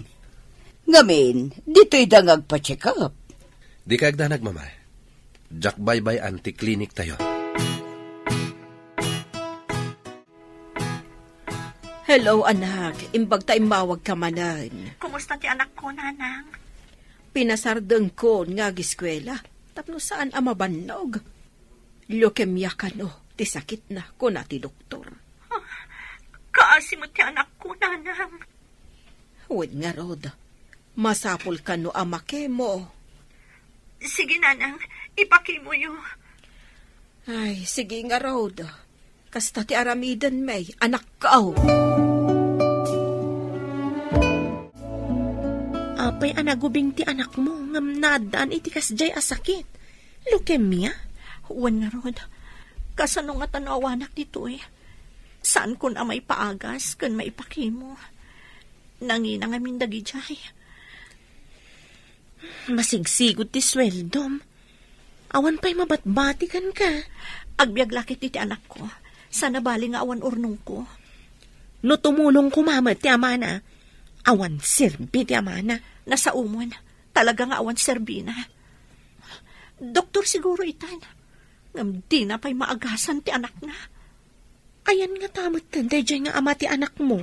Ngamin, ditoy da nga agpa-check up. Di ka agdanag, Mama. Diak baybay-an ti klinik tayo. Hello, anak. Imbag ta immawag ka manen. Kumusta ti anak ko, Nanang? Pinasardengkon nga agiskwela tapno saan a mabannog. Leukemia kano ti sakitna, kuna ti doktor. Ah, kaasi met ti anakko, Nanang. Wen ngarud, masapul kano a makemo. Sige, Nanang, ipakimoyo. Ay, sige ngarud. Kasta ti aramiden, May, anakko. Apay a nagubing ti anakmo ngem naaddaan iti kasdiay a sakit? Leukemia? Wen ngarud, kasano ngata no awanak ditoy? Saankon a maipaagas ken maipakemo. Nangina ngamin dagidiay. Masigsigud ti sueldom. Awan pay mabatbati kenka. Agbiag la ketdi ti anakko. Sana bali nga awan urnongko. No tumulong koma met ti amana, awan serbi ti amana. Nasaomon. Talaga nga awan serbina. Doktor siguro itan. Ngem dina pay maagasan ti anakna. Ayan ngata metten daydiay nga ama ti anakmo?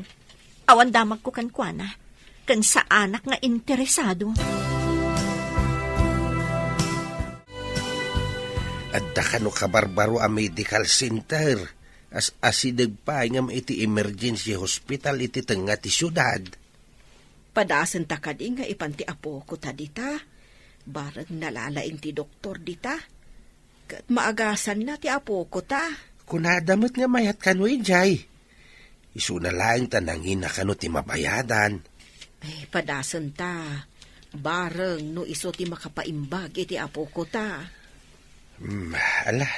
Awan damagko kenkuana, ken saanak nga interesado. Adda kano kabarbaro a medical center, as-asideg pay ngem iti emergency hospital iti tengnga ti siudad. Padasenta kadi nga ipan ti apokota dita? Bareng nalalaing ti doktor dita. Ket maagasanna ti apokota. Kunada met nga mayat kano idiay. Isuna laeng ta nangina kano ti mabayadan. Ay, padasenta. Bareng no isu ti makapaimbag iti apokota. Hmm, ala.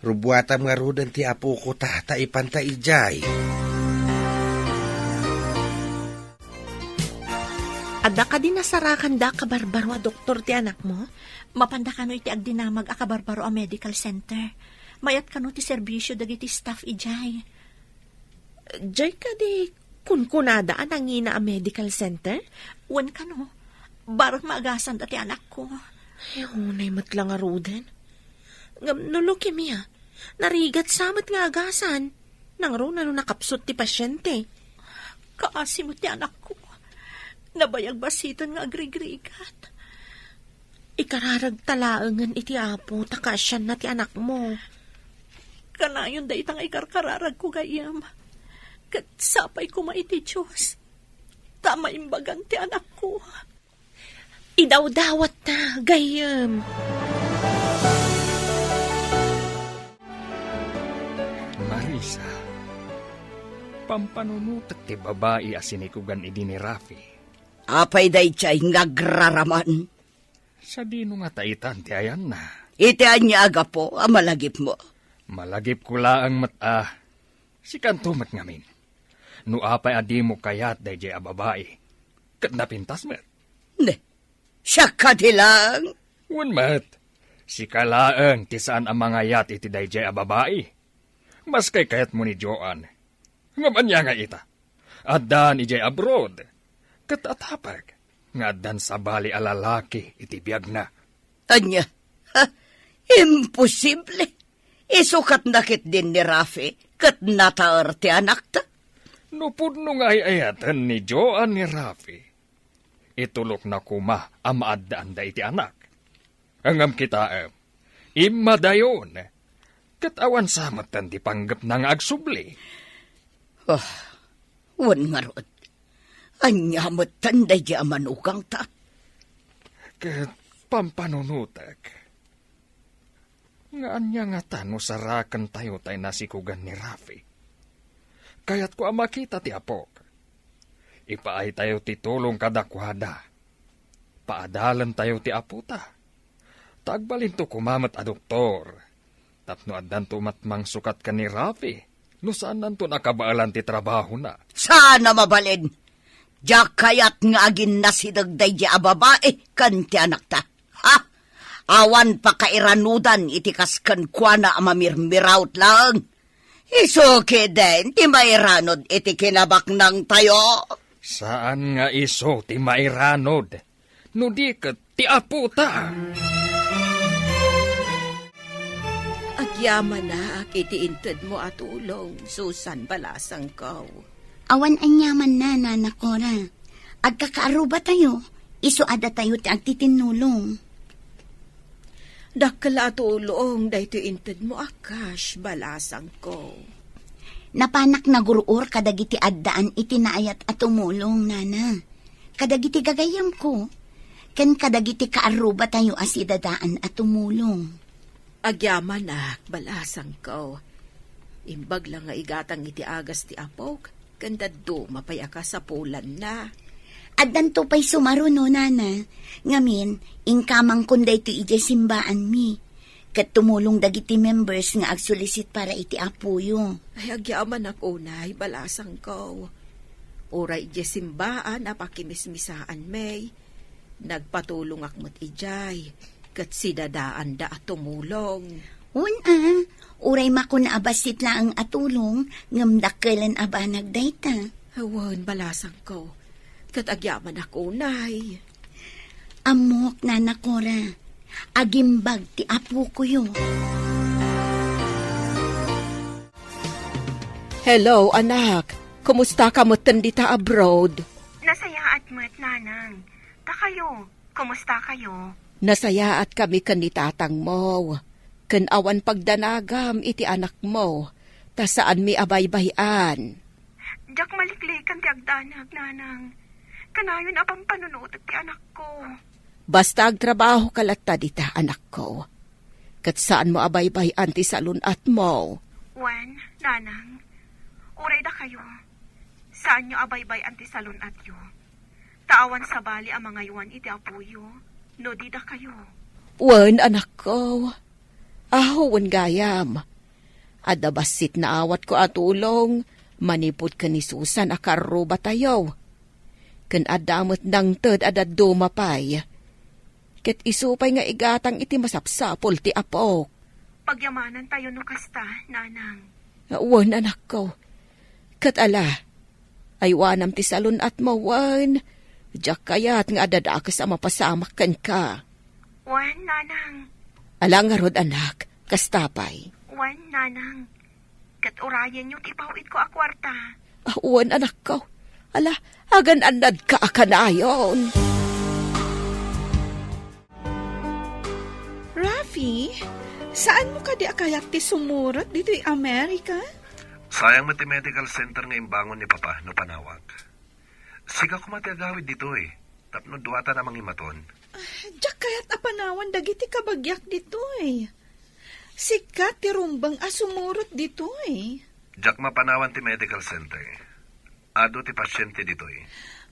Rubuatam ngaruden ti apokota ta ipanta idiay. Adda kadi nasarakanda a kabarbaro a doktor ti anakmo? Mapanda kano iti agdinamag a kabarbaro a medical center. Mayat kano ti serbisio dagiti staff idiay. Diay kadi kunkunada a nangina a medical center? Wen kano, bareng maagasanda ti anakko. Ay, unay met la ngaruden. Ngem no leukemia, narigat sa met nga agasan. Nangruna no nakapsut ti pasyente. Kaasi met ti anakko. Nabayag basiten nga agrigrigat. Ikararagta laengen iti Apo ta kaasianna ti anakmo. Kanayon dayta nga ikarkararagko, gayyem. Ket sapay koma iti Dios ta maimbagan ti anakko. Idawdawatta, gayyem. Marisa, pampanunotek ti babai a sinikugan idi ni Rafi. Apay daydiay nga agraraman? Sadino ngata itan ti ayanna? Iti ania a gapu a malagipmo? Malagipko laeng met a sikanto met ngamin. No apay a dimo kayat daydiay a babai, ket napintas met. Ne, siak kadi laeng? Wen met, sika laeng ti saan a mangayat iti daydiay a babai. Maski kayatmo ni Joan. Ngem ania nga ita? Addan idiay abroad. Ket atapek nga addan sabali a lalaki iti biagna. Ania? Ha? Imposible! Isukatna ketdin ni Rafi ket nataer ti anakta. No pudno nga ay-ayaten ni Joan ni Rafi, itulokna koma a maaddaanda iti anak. Ngem kitaem, immadayon, ket awan sa metten ti panggepna nga agsubli. Ah, wen ngarud, ania metten daydi a manugangta? Ket pampanunotek, nga ania ngata no sarakentayo tay nasikugan ni Rafi? Kayatko a makita ti apok. Ipaaytayo ti tulong kadakuada. Paadalentayo ti apota. Ta agbalinto koma met a doktor. Tapno addanto met mangsukat ken ni Rafi, no saannanto a kabaelan ti trabahona. Saan a mabalin! Diak kayat nga aginnasideg daydi a babai ken ti anakta. Ha? Awan pakairanudan iti kas kenkuana a mamirmirawt laeng. Isu ketdin ti mairanud iti kinabaknangtayo. Saan nga isu ti mairanud, no di ket ti apota. Agyamanak iti intedmo a tulong, Susan, balasangko. Awan aniamanna, Nana Cora. Agkakaarrubatayo, isu a datayo ti agtitinnulong. Dakkel a tulong daytoy intedmo a cash, balasangko. Napanak nagur-or kadagiti addaan iti naayat a tumulong, Nana. Kadagiti gagayyemko, ken kadagiti kaarrubatayo a sidadaan a tumulong. Agyamanak, balasangko. Imbag la nga igatang iti agas ti apok, ken dadduma pay a kasapulanna. Addanto pay sumaruno, Nana. Ngamin, inkamangkon daytoy idiay simbaanmi. Ket tumulong dagiti members nga agsulisit para iti apoyo. Ay, agyamanak unay, balasangko. Uray idiay simbaan a pakimismisaanmi. Nagpatulongak met idiay, ket sidadaanda a tumulong. Wen a, uray makuna a bassit laeng a tulong, ngem dakkel a banag dayta. Wen, balasangko, ket agyamanak unay. Ammok, Nana Cora, agimbag ti apokoyo. Hello, anak. Kumustaka metten dita abroad? Nasayaat met, Nanang. Ta kayo, kumusta kayo? Nasayaat kami ken ni tatangmo, ken awan pagdanagam iti anakmo, ta saanmi a baybay-an. Diak maliklikan ti agdanag, Nanang. Kanayon a pampanunotek ti anakko. Basta agtrabahoka latta dita, anakko. Ket saanmo a baybay-an ti salun-atmo. Wen, Nanang, uray dakayo, saanyo a baybay-an ti salun-atyo. Ta awan sabali a mangaywan iti apoyo, no di dakayo. Wen, anakko. Aho, wen gayam. Adda bassit naawatko a tulong manipud ken ni Susan a karrubatayo. Ken adda met nangted a dadduma pay. Ket isu pay nga igatang iti masapsapul ti apok. Pagyamanantayo no kasta, Nanang. Wen, anakko. Ket ala, aywanam ti salun-atmo wen. Diak kayat nga adda dakes a mapasamak kenka. Wen, Nanang. Ala ngarud, anak, kasta pay. Wen, Nanang. Ket urayenyo ti paw-itko a kuarta. Ah, wen, anakko. Ala, agan-annadka a kanayon. Rafi, saanmo kadi a kayat ti sumurot ditoy Amerika? Sayang met ti medical center nga imbangon ni Papa no panawak. Sika koma ti agawid ditoy, tapno duatan a mangimaton. Ah, diak kayat a panawan dagiti kabagiak ditoy. Sika ti rumbeng a sumurot ditoy. Diak mapanawan ti medical center. Adu ti pasiente ditoy.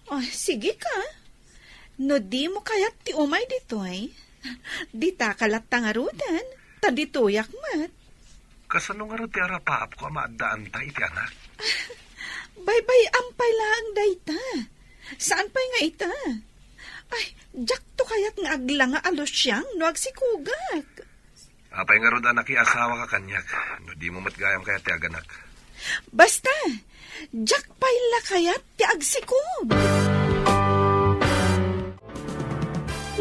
Ah, sige ka. No dimo kayat ti umay ditoy, ditaka latta ngaruden, ta ditoyak met. Kasano ngarud ti arapaapko a maaddaanta iti anak? Baybay-am pay laeng dayta. Saan pay nga ita? Ay, diakto kayat nga aglanga a lusiang no agsikogak. Apay ngarud a nakiasawaka kaniak, no dimo met gayam kayat ti aganak? Basta, diak pay la kayat ti agsikog.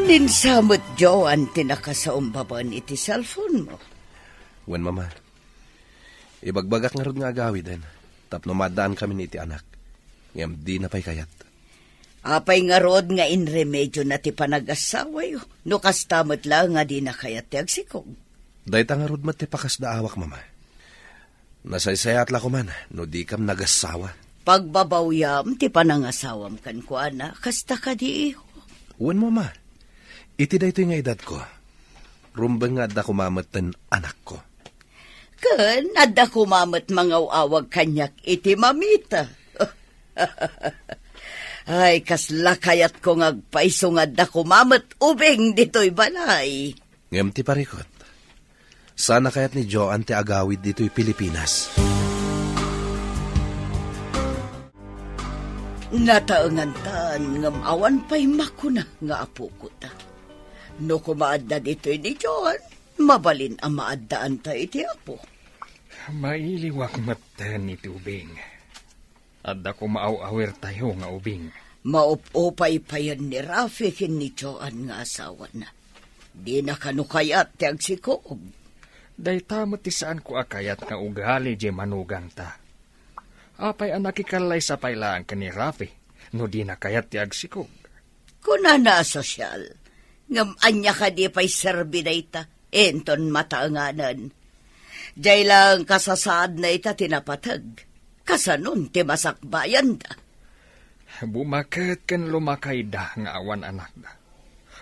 Ninsa met, Joan, ti nakasaumbaban iti cellphone-mo. Wen, Mama. Ibagbagak ngarud nga agawiden, tapno maaddaankamin iti anak. Ngem dina pay kayat. Apay ngarud nga inremediona ti panagasawayo, no kasta met la nga dina kayat ti agsikog? Dayta ngarud met ti pakasdaawak, Mama. Nasaysayaat la koman no dikam nagassawa. Pagbabawyam ti panangasawam kenkuana, kasta kadi, iho? Wen, Mama. Iti daytoy nga edadko, rumbeng nga adda koma metten anakko. Ken adda koma met mangaw-awag kaniak iti mamita. Ay, kasla kayatko nga agpayso nga adda koma met ubing ditoy balay. Ngem ti parikut, saan a kayat ni Joan ti agawid ditoy Pilipinas. Nataengantan ngem awan pay makuna nga apokota. No koma adda ditoy ni Joan, mabalin a maaddaanta iti Apo. Mailiwak metten iti ubing. Adda koma aw-awirtayo nga ubing. Maup-upay payen ni Rafi ken ni Joan nga asawana. Dina kano kayat ti agsikog. Dayta met ti saanko a kayat nga ugali diay manugangta. Apay a nakikallaysa pay laeng ken ni Rafi no dina kayat ti agsikog? Kunana a sosyal, ngem ania kadi pay serbi dayta inton mataenganen? Diay laeng kasasaadna ita ti napateg. Kasanon ti masakbayanda? Bumaket ken lumakayda nga awan anakda.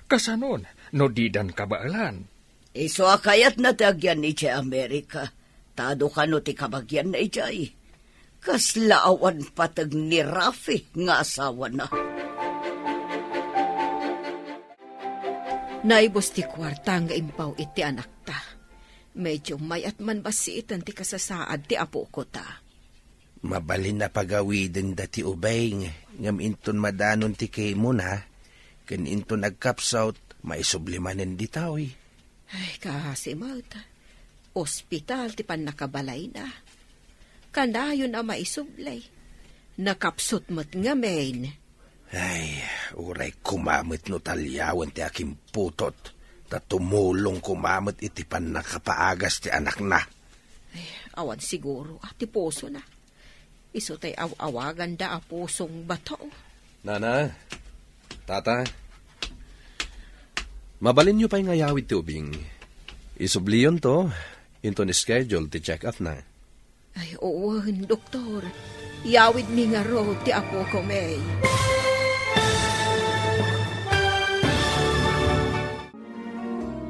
Kasanon no didan kabaelan? Isu a kayatna ti agyan idiay Amerika, ta adu kano ti kabagianna idiay. Kasla awan pateg ni Rafi nga asawana. Naibus ti kuarta nga impaw iti anakta. Medyo mayat man bassiten ti kasasaad ti apokota. Mabalin a pagawidenda ti ubing, ngem inton madanon ti kimona, Ken inton agkapsut, maisubli manen ditoy. Ay, kaasi met. Ospital ti pannakabalayna. Kanayon a maisubli. Nakapsut met ngamin. Ay, uray koma met no taliawen ti akimputot, ta tumulong koma met iti pannakapaagas ti anakna. Ay, awan siguro a ti pusona. Isu tay aw-awaganda a pusong bato. Nana, tata, mabalinyo pay nga yawid ti ubing. Isubliyonto, inton schedule ti check-up na. Ay, wen, doktor. Yawidmi ngarud ti apokon.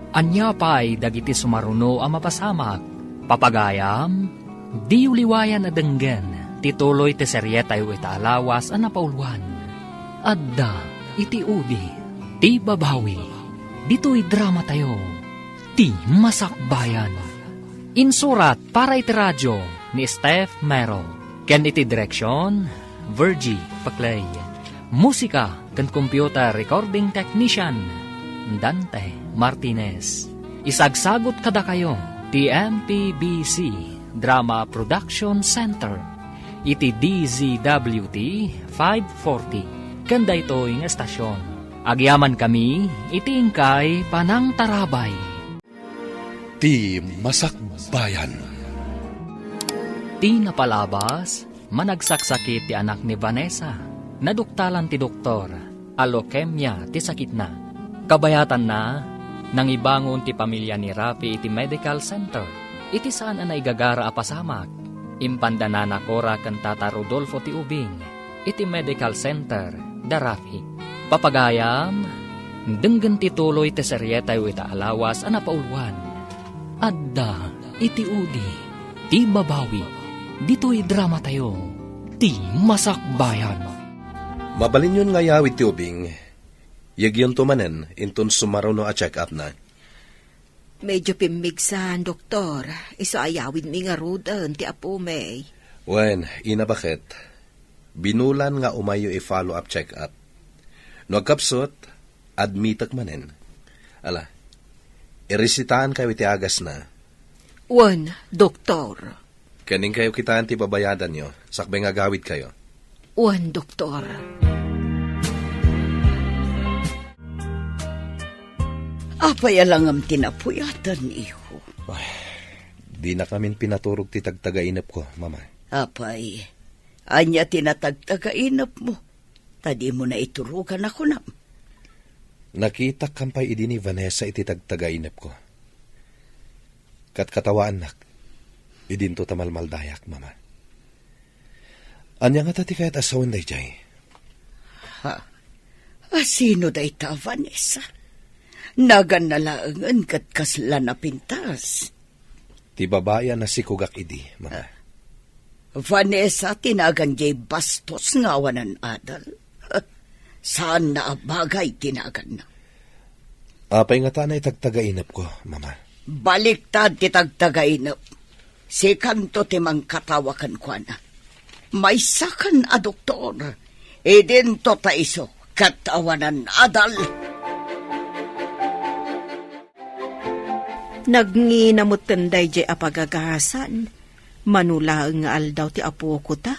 Ania pay dagiti sumaruno a mapasamak? Papagayam, diyo liwayan a denggen ti tuloy ti serietayo ita a lawas a napauluan. Adda iti udi ti babawi. Ditoy dramatayo, ti Masakbayan. Insurat para iti radio ni Steph Mero, ken iti direksyon, Virgie Paclay. Musika ken computer recording technician, Dante Martinez. Isagsagut kadakayo ti M P B C Drama Production Center iti D Z W T five forty ken daytoy nga estasion. Agyamankami iti inkay panangtarabay. Ti Masakbayan. Ti napalabas, managsaksakit ti anak ni Vanessa. Naduktalan ti doktor a leukemia ti sakitna. Kabayatanna, nangibangon ti pamilya ni Rafi iti medical center. Iti saan a naigagara a pasamak, impanda Nana Cora ken Tata Rodolfo ti ubing iti medical center da Rafi. Papagayam, denggen ti tuloy ti serietayo ita a lawas a napauluan. Adda iti udi ti babawi. Ditoy dramatayo, ti Masakbayan. Mabalinyon nga yawid ti ubing, yekyonto manen inton sumaruno a check-up na. Medyo pimmigsan, doktor. Isu a yawidmi ngaruden ti apomi. Wen, ina, baket? Binulan nga umayyo i-follow-up check-up. No agkapsut, admitek manen. Ala, iresitaankayo iti agasna. Wen, doktor. Ken inkayo kitaen ti babayadanyo, sakbay nga agawidkayo. Wen, doktor. Apay a langam ti napuyaten, iho? Ay, dinakamin pinaturog ti tagtagainepko, Mama. Apay, ania ti natagtagainepmo? Ta dimo naiturogan a kunam. Nakitak pay idi ni Vanessa iti tagtagainepko. Katkatawaannak, idinto ta malmaldayak, Mama. Ania ngata ti kayat a sawen daydiay? Ha? A sino dayta, Vanessa? Naganna laengen ket kasla napintas. Ti babai a nasikogak idi, Mama. Ah. Vanessa ti nagan diay bastos nga awanan adal. Saanna a bagay ti naganna. Apay ngata a naitagtagainepko, Mama? Baliktad ti tagtagainep. Sikanto ti mangkatawa kenkuana. Maysakan a doktor. Idinto ta isu ket awanan adal. Nagngina metten daydiay a pagagasan. Mano laeng nga aldaw ti apokota,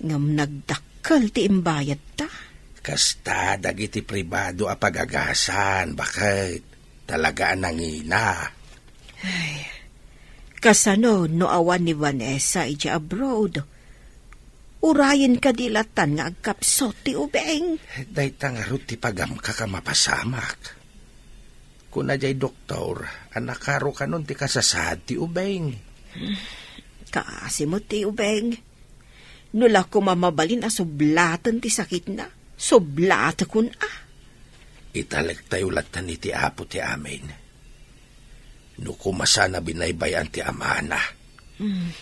ngem nagdakkel ti imbayadta. Kasta dagiti pribado a pagagasan, baket. Talaga a nangina. Ay, kasano no awan ni Vanessa idiay abroad? Urayen kadi latan nga agkapsut ti ubing? Dayta ngarud ti pagamkak a mapasamak. Kuna diay doktor a nakarukanon ti kasasaad ti ubing. Kaasi met ti ubing. No la koma mabalin a sublaten ti sakitna, sublatekon a. Italektayo lattan iti Apo ti amin. No koma saan a binaybay-an ti amana. Hmm.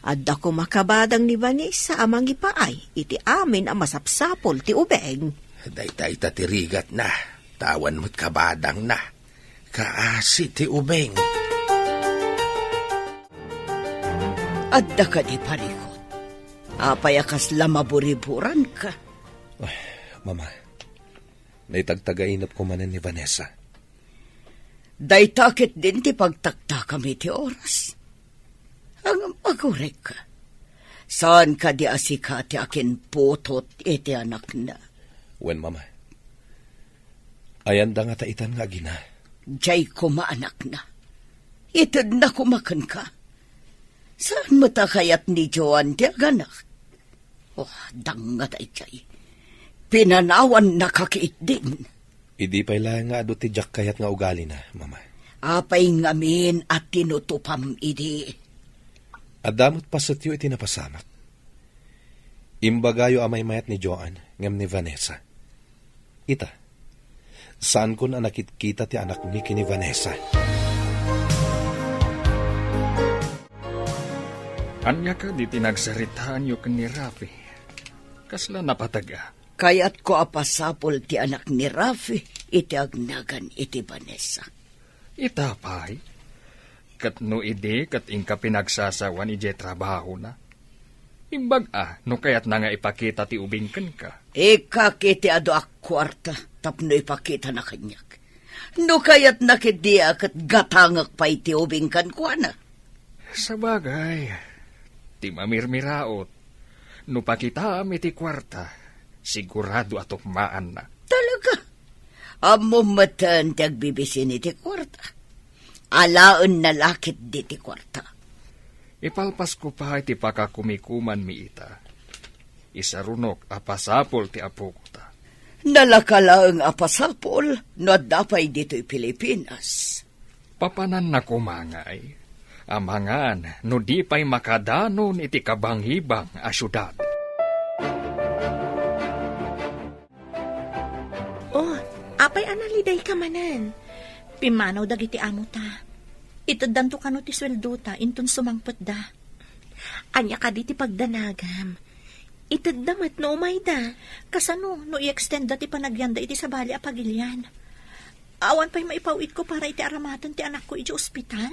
Adda koma kabadang ni Vanessa a mangipaay iti amin a masapsapul ti ubing. Dayta ita ti rigatna, ta awan met kabadangna. Kaasi ti ubing. Adda kadi parikut? Apay a kasla maburiburanka? Ay, Mama, Naitagtagainepko manen ni Vanessa. Dayta ketdin ti pagtaktakam iti oras. Ngem agurek, saan kadi a sika ti akinputot iti anakna? Wen, Mama. Ayanda ngata itan nga agina? Diay koma anakna. Itedna koma kenka. Saan met a kayat ni Joan ti aganak? Oh, dangngata idiay. Pinanawannaka ketdin. Idi pay laeng nga adu ti diak kayat nga ugalina, Mama. Apay ngamin a tinutupam idi? Adda met pasetyo iti napasamak. Imbagayo a maymayat ni Joan ngem ni Vanessa. Ita, saankon a nakitkita ti anakmi ken ni Vanessa. Ania kadi ti nagsaritaanyo ken ni Rafi? Kasla napateg a? Kayatko a pasapul ti anak ni Rafi iti agnagan iti Vanessa. Ita pay, ket no idi ket inka pinagsasawan idiay trabahona, imbag a no kayatna nga ipakita ti ubing kenka. Ikkak iti adu a kuarta tapno ipakitana kaniak. No kayatna ketdi a ket gatangek pay ti ubing kenkuana. Sabagay, ti mamirmiraot, no pakitaam iti kuarta, sigurado a tukmaanna. Talaga? Ammom metten ti agbibisin iti kuarta. Alaenna la ketdi ti kuarta. Ipalpasko pay ti pakakumikumanmi ita. Isarunok a pasapul ti apok ta. Nalaka laeng a pasapul no adda pay ditoy Pilipinas. Papananna koma ngay, amangan no di pay makadanon iti kabangibang a siudad. Oh, apay a nalidayka manen? Pimmanaw dagiti amota. Iteddanto kano ti sueldota inton sumangpetda. Ania kadi ti pagdanagam? Itedda met no umayda. Kasano no i-extendda ti panagyanda iti sabali a pagilian? Awan pay maipaw-itko para iti aramaten ti anakko iti ospital?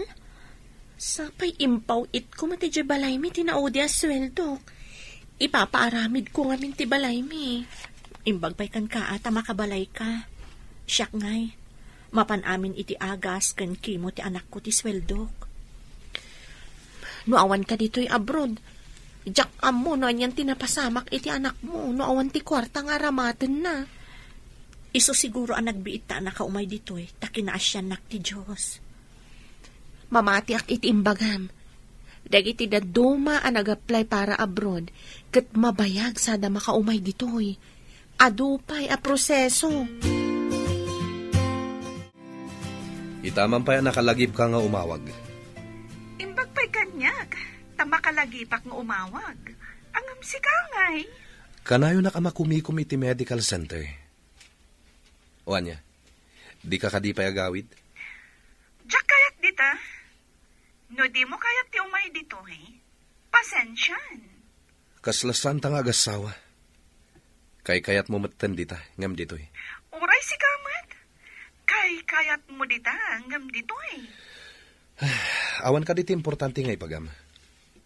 Sapay impaw-itko met idiay balaymi ti naudi a sueldok. Ipapaaramidko ngamin ti balaymi. Imbag pay kenka a ta makabalayka. Siak ngay, mapan amin iti agas ken kimo ti anakko ti sueldok. No awanka ditoy abroad, diak ammo no anian ti napasamak iti anakmo no awan ti kuarta nga aramatenna. Isu siguro a nagbiit ta a nakaumay ditoy ta kinaasiannak ti Dios. Mamatiak iti imbagam. Dagiti dadduma a nag-apply para abroad ket mabayag sada makaumay ditoy. Adu pay a proseso. Ita man pay a nakalagipka nga umawag. Imbag pay kaniak, ta makalagipak nga umawag. Ngem sika ngay? Kanayonak a makumikom iti medical center. O ania, dika kadi pay agawid? Diak kayat dita. No dimo kayat ti umay ditoy, pasensian. Kasla saanta nga agassawa. Kaykayatmo metten dita, ngem ditoy. Uray sika met. Kaykayatmo dita, ngem ditoy. Awan kadi ti importante nga ipagam.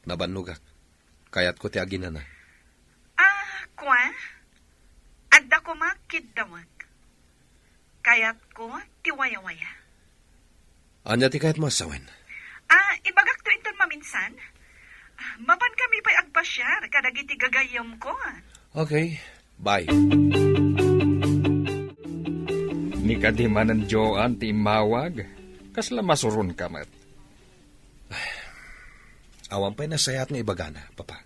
Nabannogak. Kayatko ti aginana. Ah, kua? Adda koma kiddawek. Kayatko ti wayawaya. Ania ti kayatmo a sawen? Ah, ibagakto inton maminsan. Ah, mapan kami pay agpasiar kadagiti gagayyemko. Okay, bye. Ni kadi manen Joan ti immawag, kasla masuronka met. Awan pay nasayaat nga ibagana, Papa.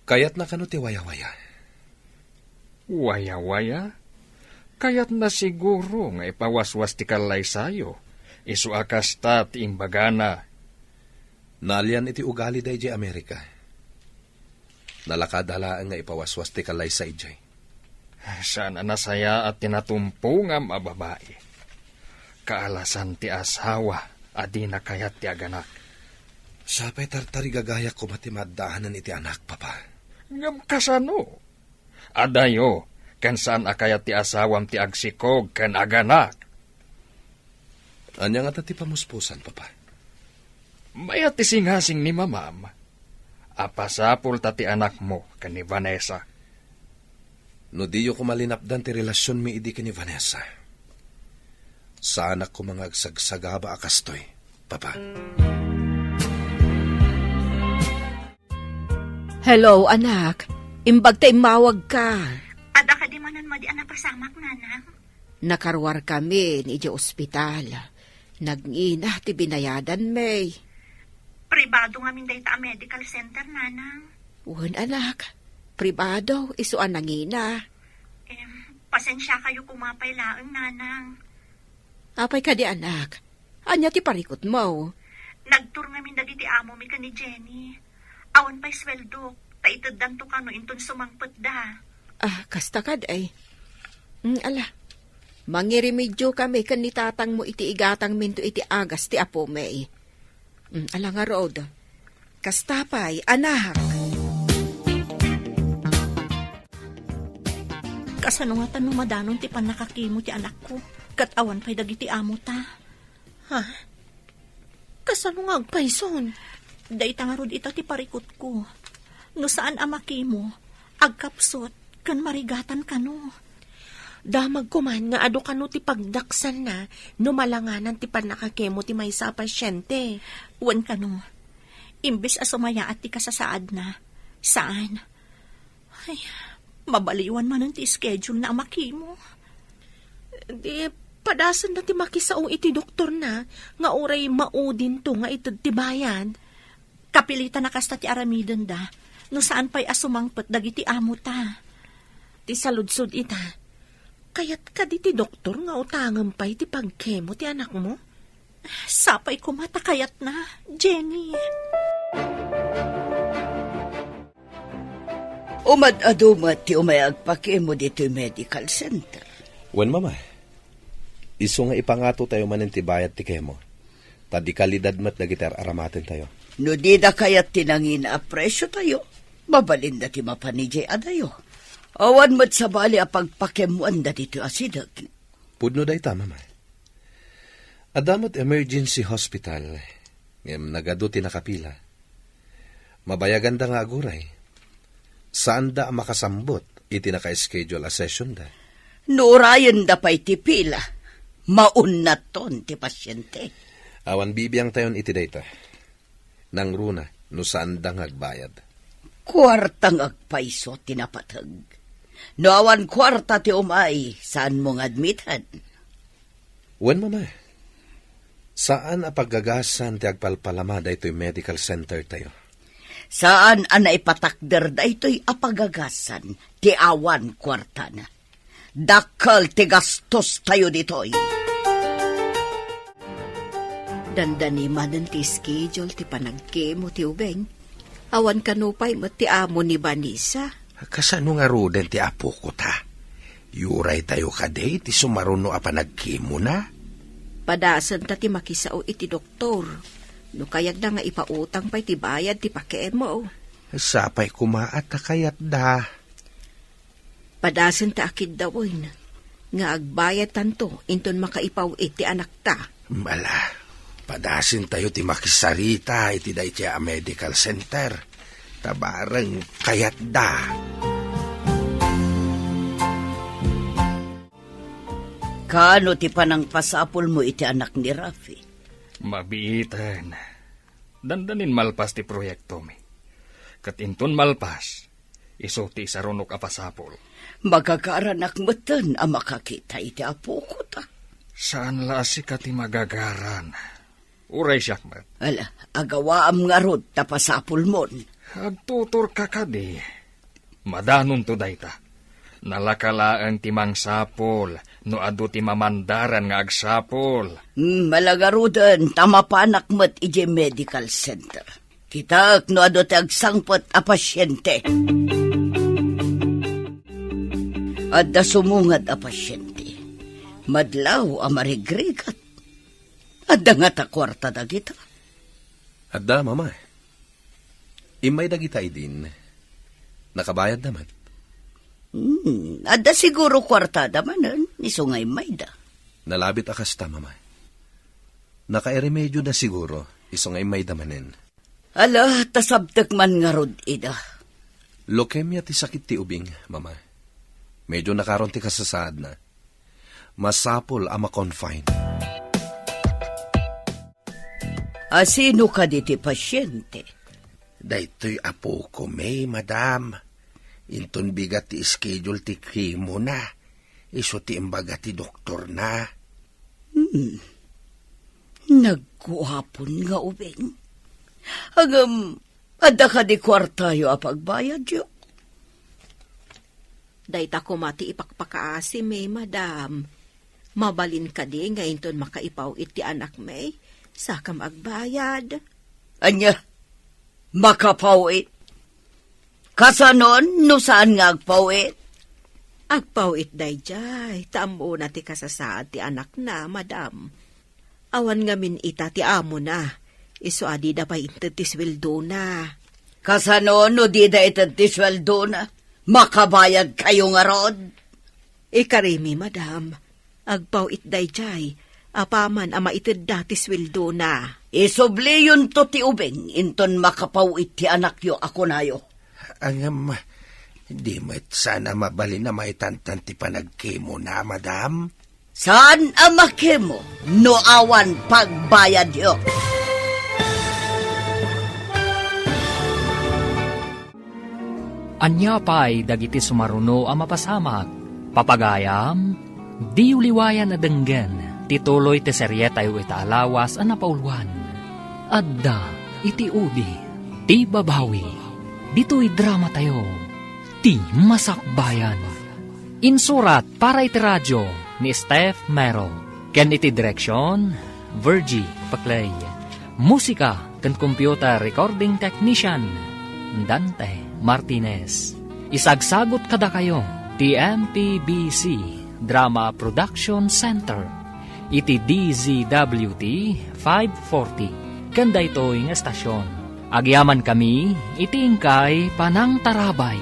Kayatna kano ti wayawaya? Wayawaya? Kayatna siguro nga ipawaswas ti kallaysayo, isu a kasta ti imbagana. Naalian iti ugalida idiay Amerika. Nalakada laeng nga ipawaswas ti kallaysa idiay. Saan a nasayaat ti natumpongam a babai. Kaalasan ti asawa a dina kayat ti aganak. Sapay tartarigagayak koma ti maaddaanan iti anak, Papa. Ngem kasano? Adayo, ken saan a kayat ti asawam ti agsikog ken aganak. Ania ngata ti pamuspusan, Papa? Mayat ti singasing ni Mamam a pasapulta ti anakmo ken ni Vanessa. No diyo koma linapdan ti relasionmi idi ken ni Vanessa, saanak koma nga agsagsagaba a kastoy, Papa. Hello, anak. Imbag ta immawagka. Adda kadi manen madi a napasamak, nanang? Nakaruarkami idiay ospital. Nangina ti binayadanmi. Pribado ngamin dayta a medical center, nanang. Wen, anak. Pribado, isu a nangina. Em, pasensiakayo koma pay laeng, nanang. Apay kadi, anak? Ania ti parikutmo? Nagtur ngamin dagiti amomi ken ni Jenny. Awan pay sueldok, ta iteddanto kano inton sumangpetda. Ah, kasta kadi. Mm, ala. Mangiremediokami ken ni tatangmo iti igatangminto iti agas ti apomi. Mm, ala ngarud. Kasta pay, anak. Kasano ngata no madanon ti pannakakemo ti anakko, ket awan pay dagiti amota? Ha? Kasano nga agpayson? Dayta ngarud ita ti parikutko. No saan a makemo, agkapsut, ken marigatan kano. Damagko man nga adu kano ti pagdaksanna no malanganan ti pannakakemo ti maysa a pasiente. Wen kano, imbes a sumayaat ti kasasaadna, saan. Ay, mabaliwan manen ti schedule na a makemo. Di, padasenda ti makisao iti doktorna nga uray maudinto nga ited ti bayad. Kapilitan a kasta ti aramidenda, no saan pay a sumangpet dagiti amota. Ti saludsod ita, kayat kadi ti doktor nga utangem pay ti pagkemo ti anakmo? Sapay koma ta kayatna, Jenny. Umad-adu met ti umay agpakemo ditoy medical center. Wen, Mama. Isu nga ipangatotayo manen ti bayad ti kemo. Ta di kalidad met dagiti ar-aramatentayo. No dida kayat ti nangina a presiotayo, mabalinda ti mapan idiay adayo. Awan met sabali a pagpakemoanda ditoy asideg. Pudno dayta, Mama. Adda met emergency hospital, ngem nagadu ti nakapila. Mabayaganda nga aguray. Saanda a makasambut iti naka-schedule a sessionda. No urayenda pay ti pila, maunnaton ti pasiente. Awan bibiangtayon iti dayta. Nangruna no saanda nga agbayad. Kuarta nga agpayso ti napateg. No awan kuarta ti umay, saanmo nga admiten? Wen, Mama. Saan a pagagasan ti agpalpalama daytoy medical center tayo. Saan a naipatakder daytoy a pagagasan ti awan kuartana. Dakkel ti gastos tayo ditoy. Dandani manen ti schedule ti panagkemo ti ubing. Awan kano pay met ti amo ni Vanessa. Kasano ngaruden ti apoko ta? Yuray tayo kadi ti sumaruno a panagkemona? Padasen ta ti makisao iti doktor. No kayatda nga ipautang pay ti bayad ti pakemo. Sapay koma a ta kayatda. Padasen ta a kiddawen nga agbayad tanto inton makaipaw-it ti anakta. Ala, padasen tayo ti makisarita iti daytoy a medical center. Ta bareng kayatda. Kano ti panangpasapulmo iti anak ni Rafi? Mabiiten. Dandanin malpas ti proyektomi. Ket inton malpas, isu ti isarunok a pasapul. Magagaranak metten a makakita iti apoko ta. Saan la a sika ti magagaran. Uray siak met. Ala, agawaam ngarud ta pasapulmon. Agtuturka kadi. Madanonto dayta. Nalaka laeng ti mangsapul no adu ti mamandaran nga agsapul. Hmm, ala ngaruden ta mapanak met idiay medical center. Kitaek no adu ti agsangpet a pasiente. Adda sumungad a pasiente. Madlaw a marigrigat. Adda ngata kuarta dagita? Adda, Mama. Immay dagita idin. Nakabayadda met. Hmm, adda siguro kuartada manen, isu nga immayda. Nalabit a kasta, Mama. Nakairemedioda siguro, isu nga immayda manen. Ala, ta sabtek man ngarud ida. Leukemia ti sakit ti ubing, Mama. Medyo nakaron ti kasasaadna. Masapul a ma-confine. A sino kadi ti pasiente? Daytoy apoko, May, madam. Inton bigat ti schedule ti chemo na. Isu ti imbaga ti doktorna. Hmm. Nagguapon nga ubing. Ngem, adda kadi kuartayo a pagbayadyo? Dayta koma ti ipakpakaasi, May, madam. Mabalin kadi nga inton makaipaw-it ti anak, May, sakam agbayad? Ania? Makapaw-it? Kasanon no saan nga agpaw-it? Agpaw-it dayjay, ta ammona ti kasasaad ti anakna, madam. Awan ngamin ita ti amona, isu a dida pay inted ti sueldona. Kasano no dida ited ti sueldona? Makabayadkayo ngarud? Ikarimi, madam. Agpaw-it dayjay, apaman a maitedda ti sueldona. Isubliyonto ti ubing inton makapaw-it ti anakyo a kunayo. Ngem, di met saan a mabalin a maitantan ti panagkemona, madam? Saan a makemo no awan pagbayadyo? Ania pay dagiti sumaruno a mapasamak? Papagayam, diyo liwayan a denggen ti tuloy ti serietayo ita a lawas a napauluan. Adda iti udi ti babawi. Ditoy dramatayo, ti Masakbayan. Insurat para iti radio ni Steph Mero, ken iti direksion, Virgie Paclay. Musika ken computer recording technician, Dante Martinez. Isagsagut kadakayo ti M P B C Drama Production Center iti D Z W T five forty ken daytoy nga estasion. Agyamankami iti inkay panangtarabay.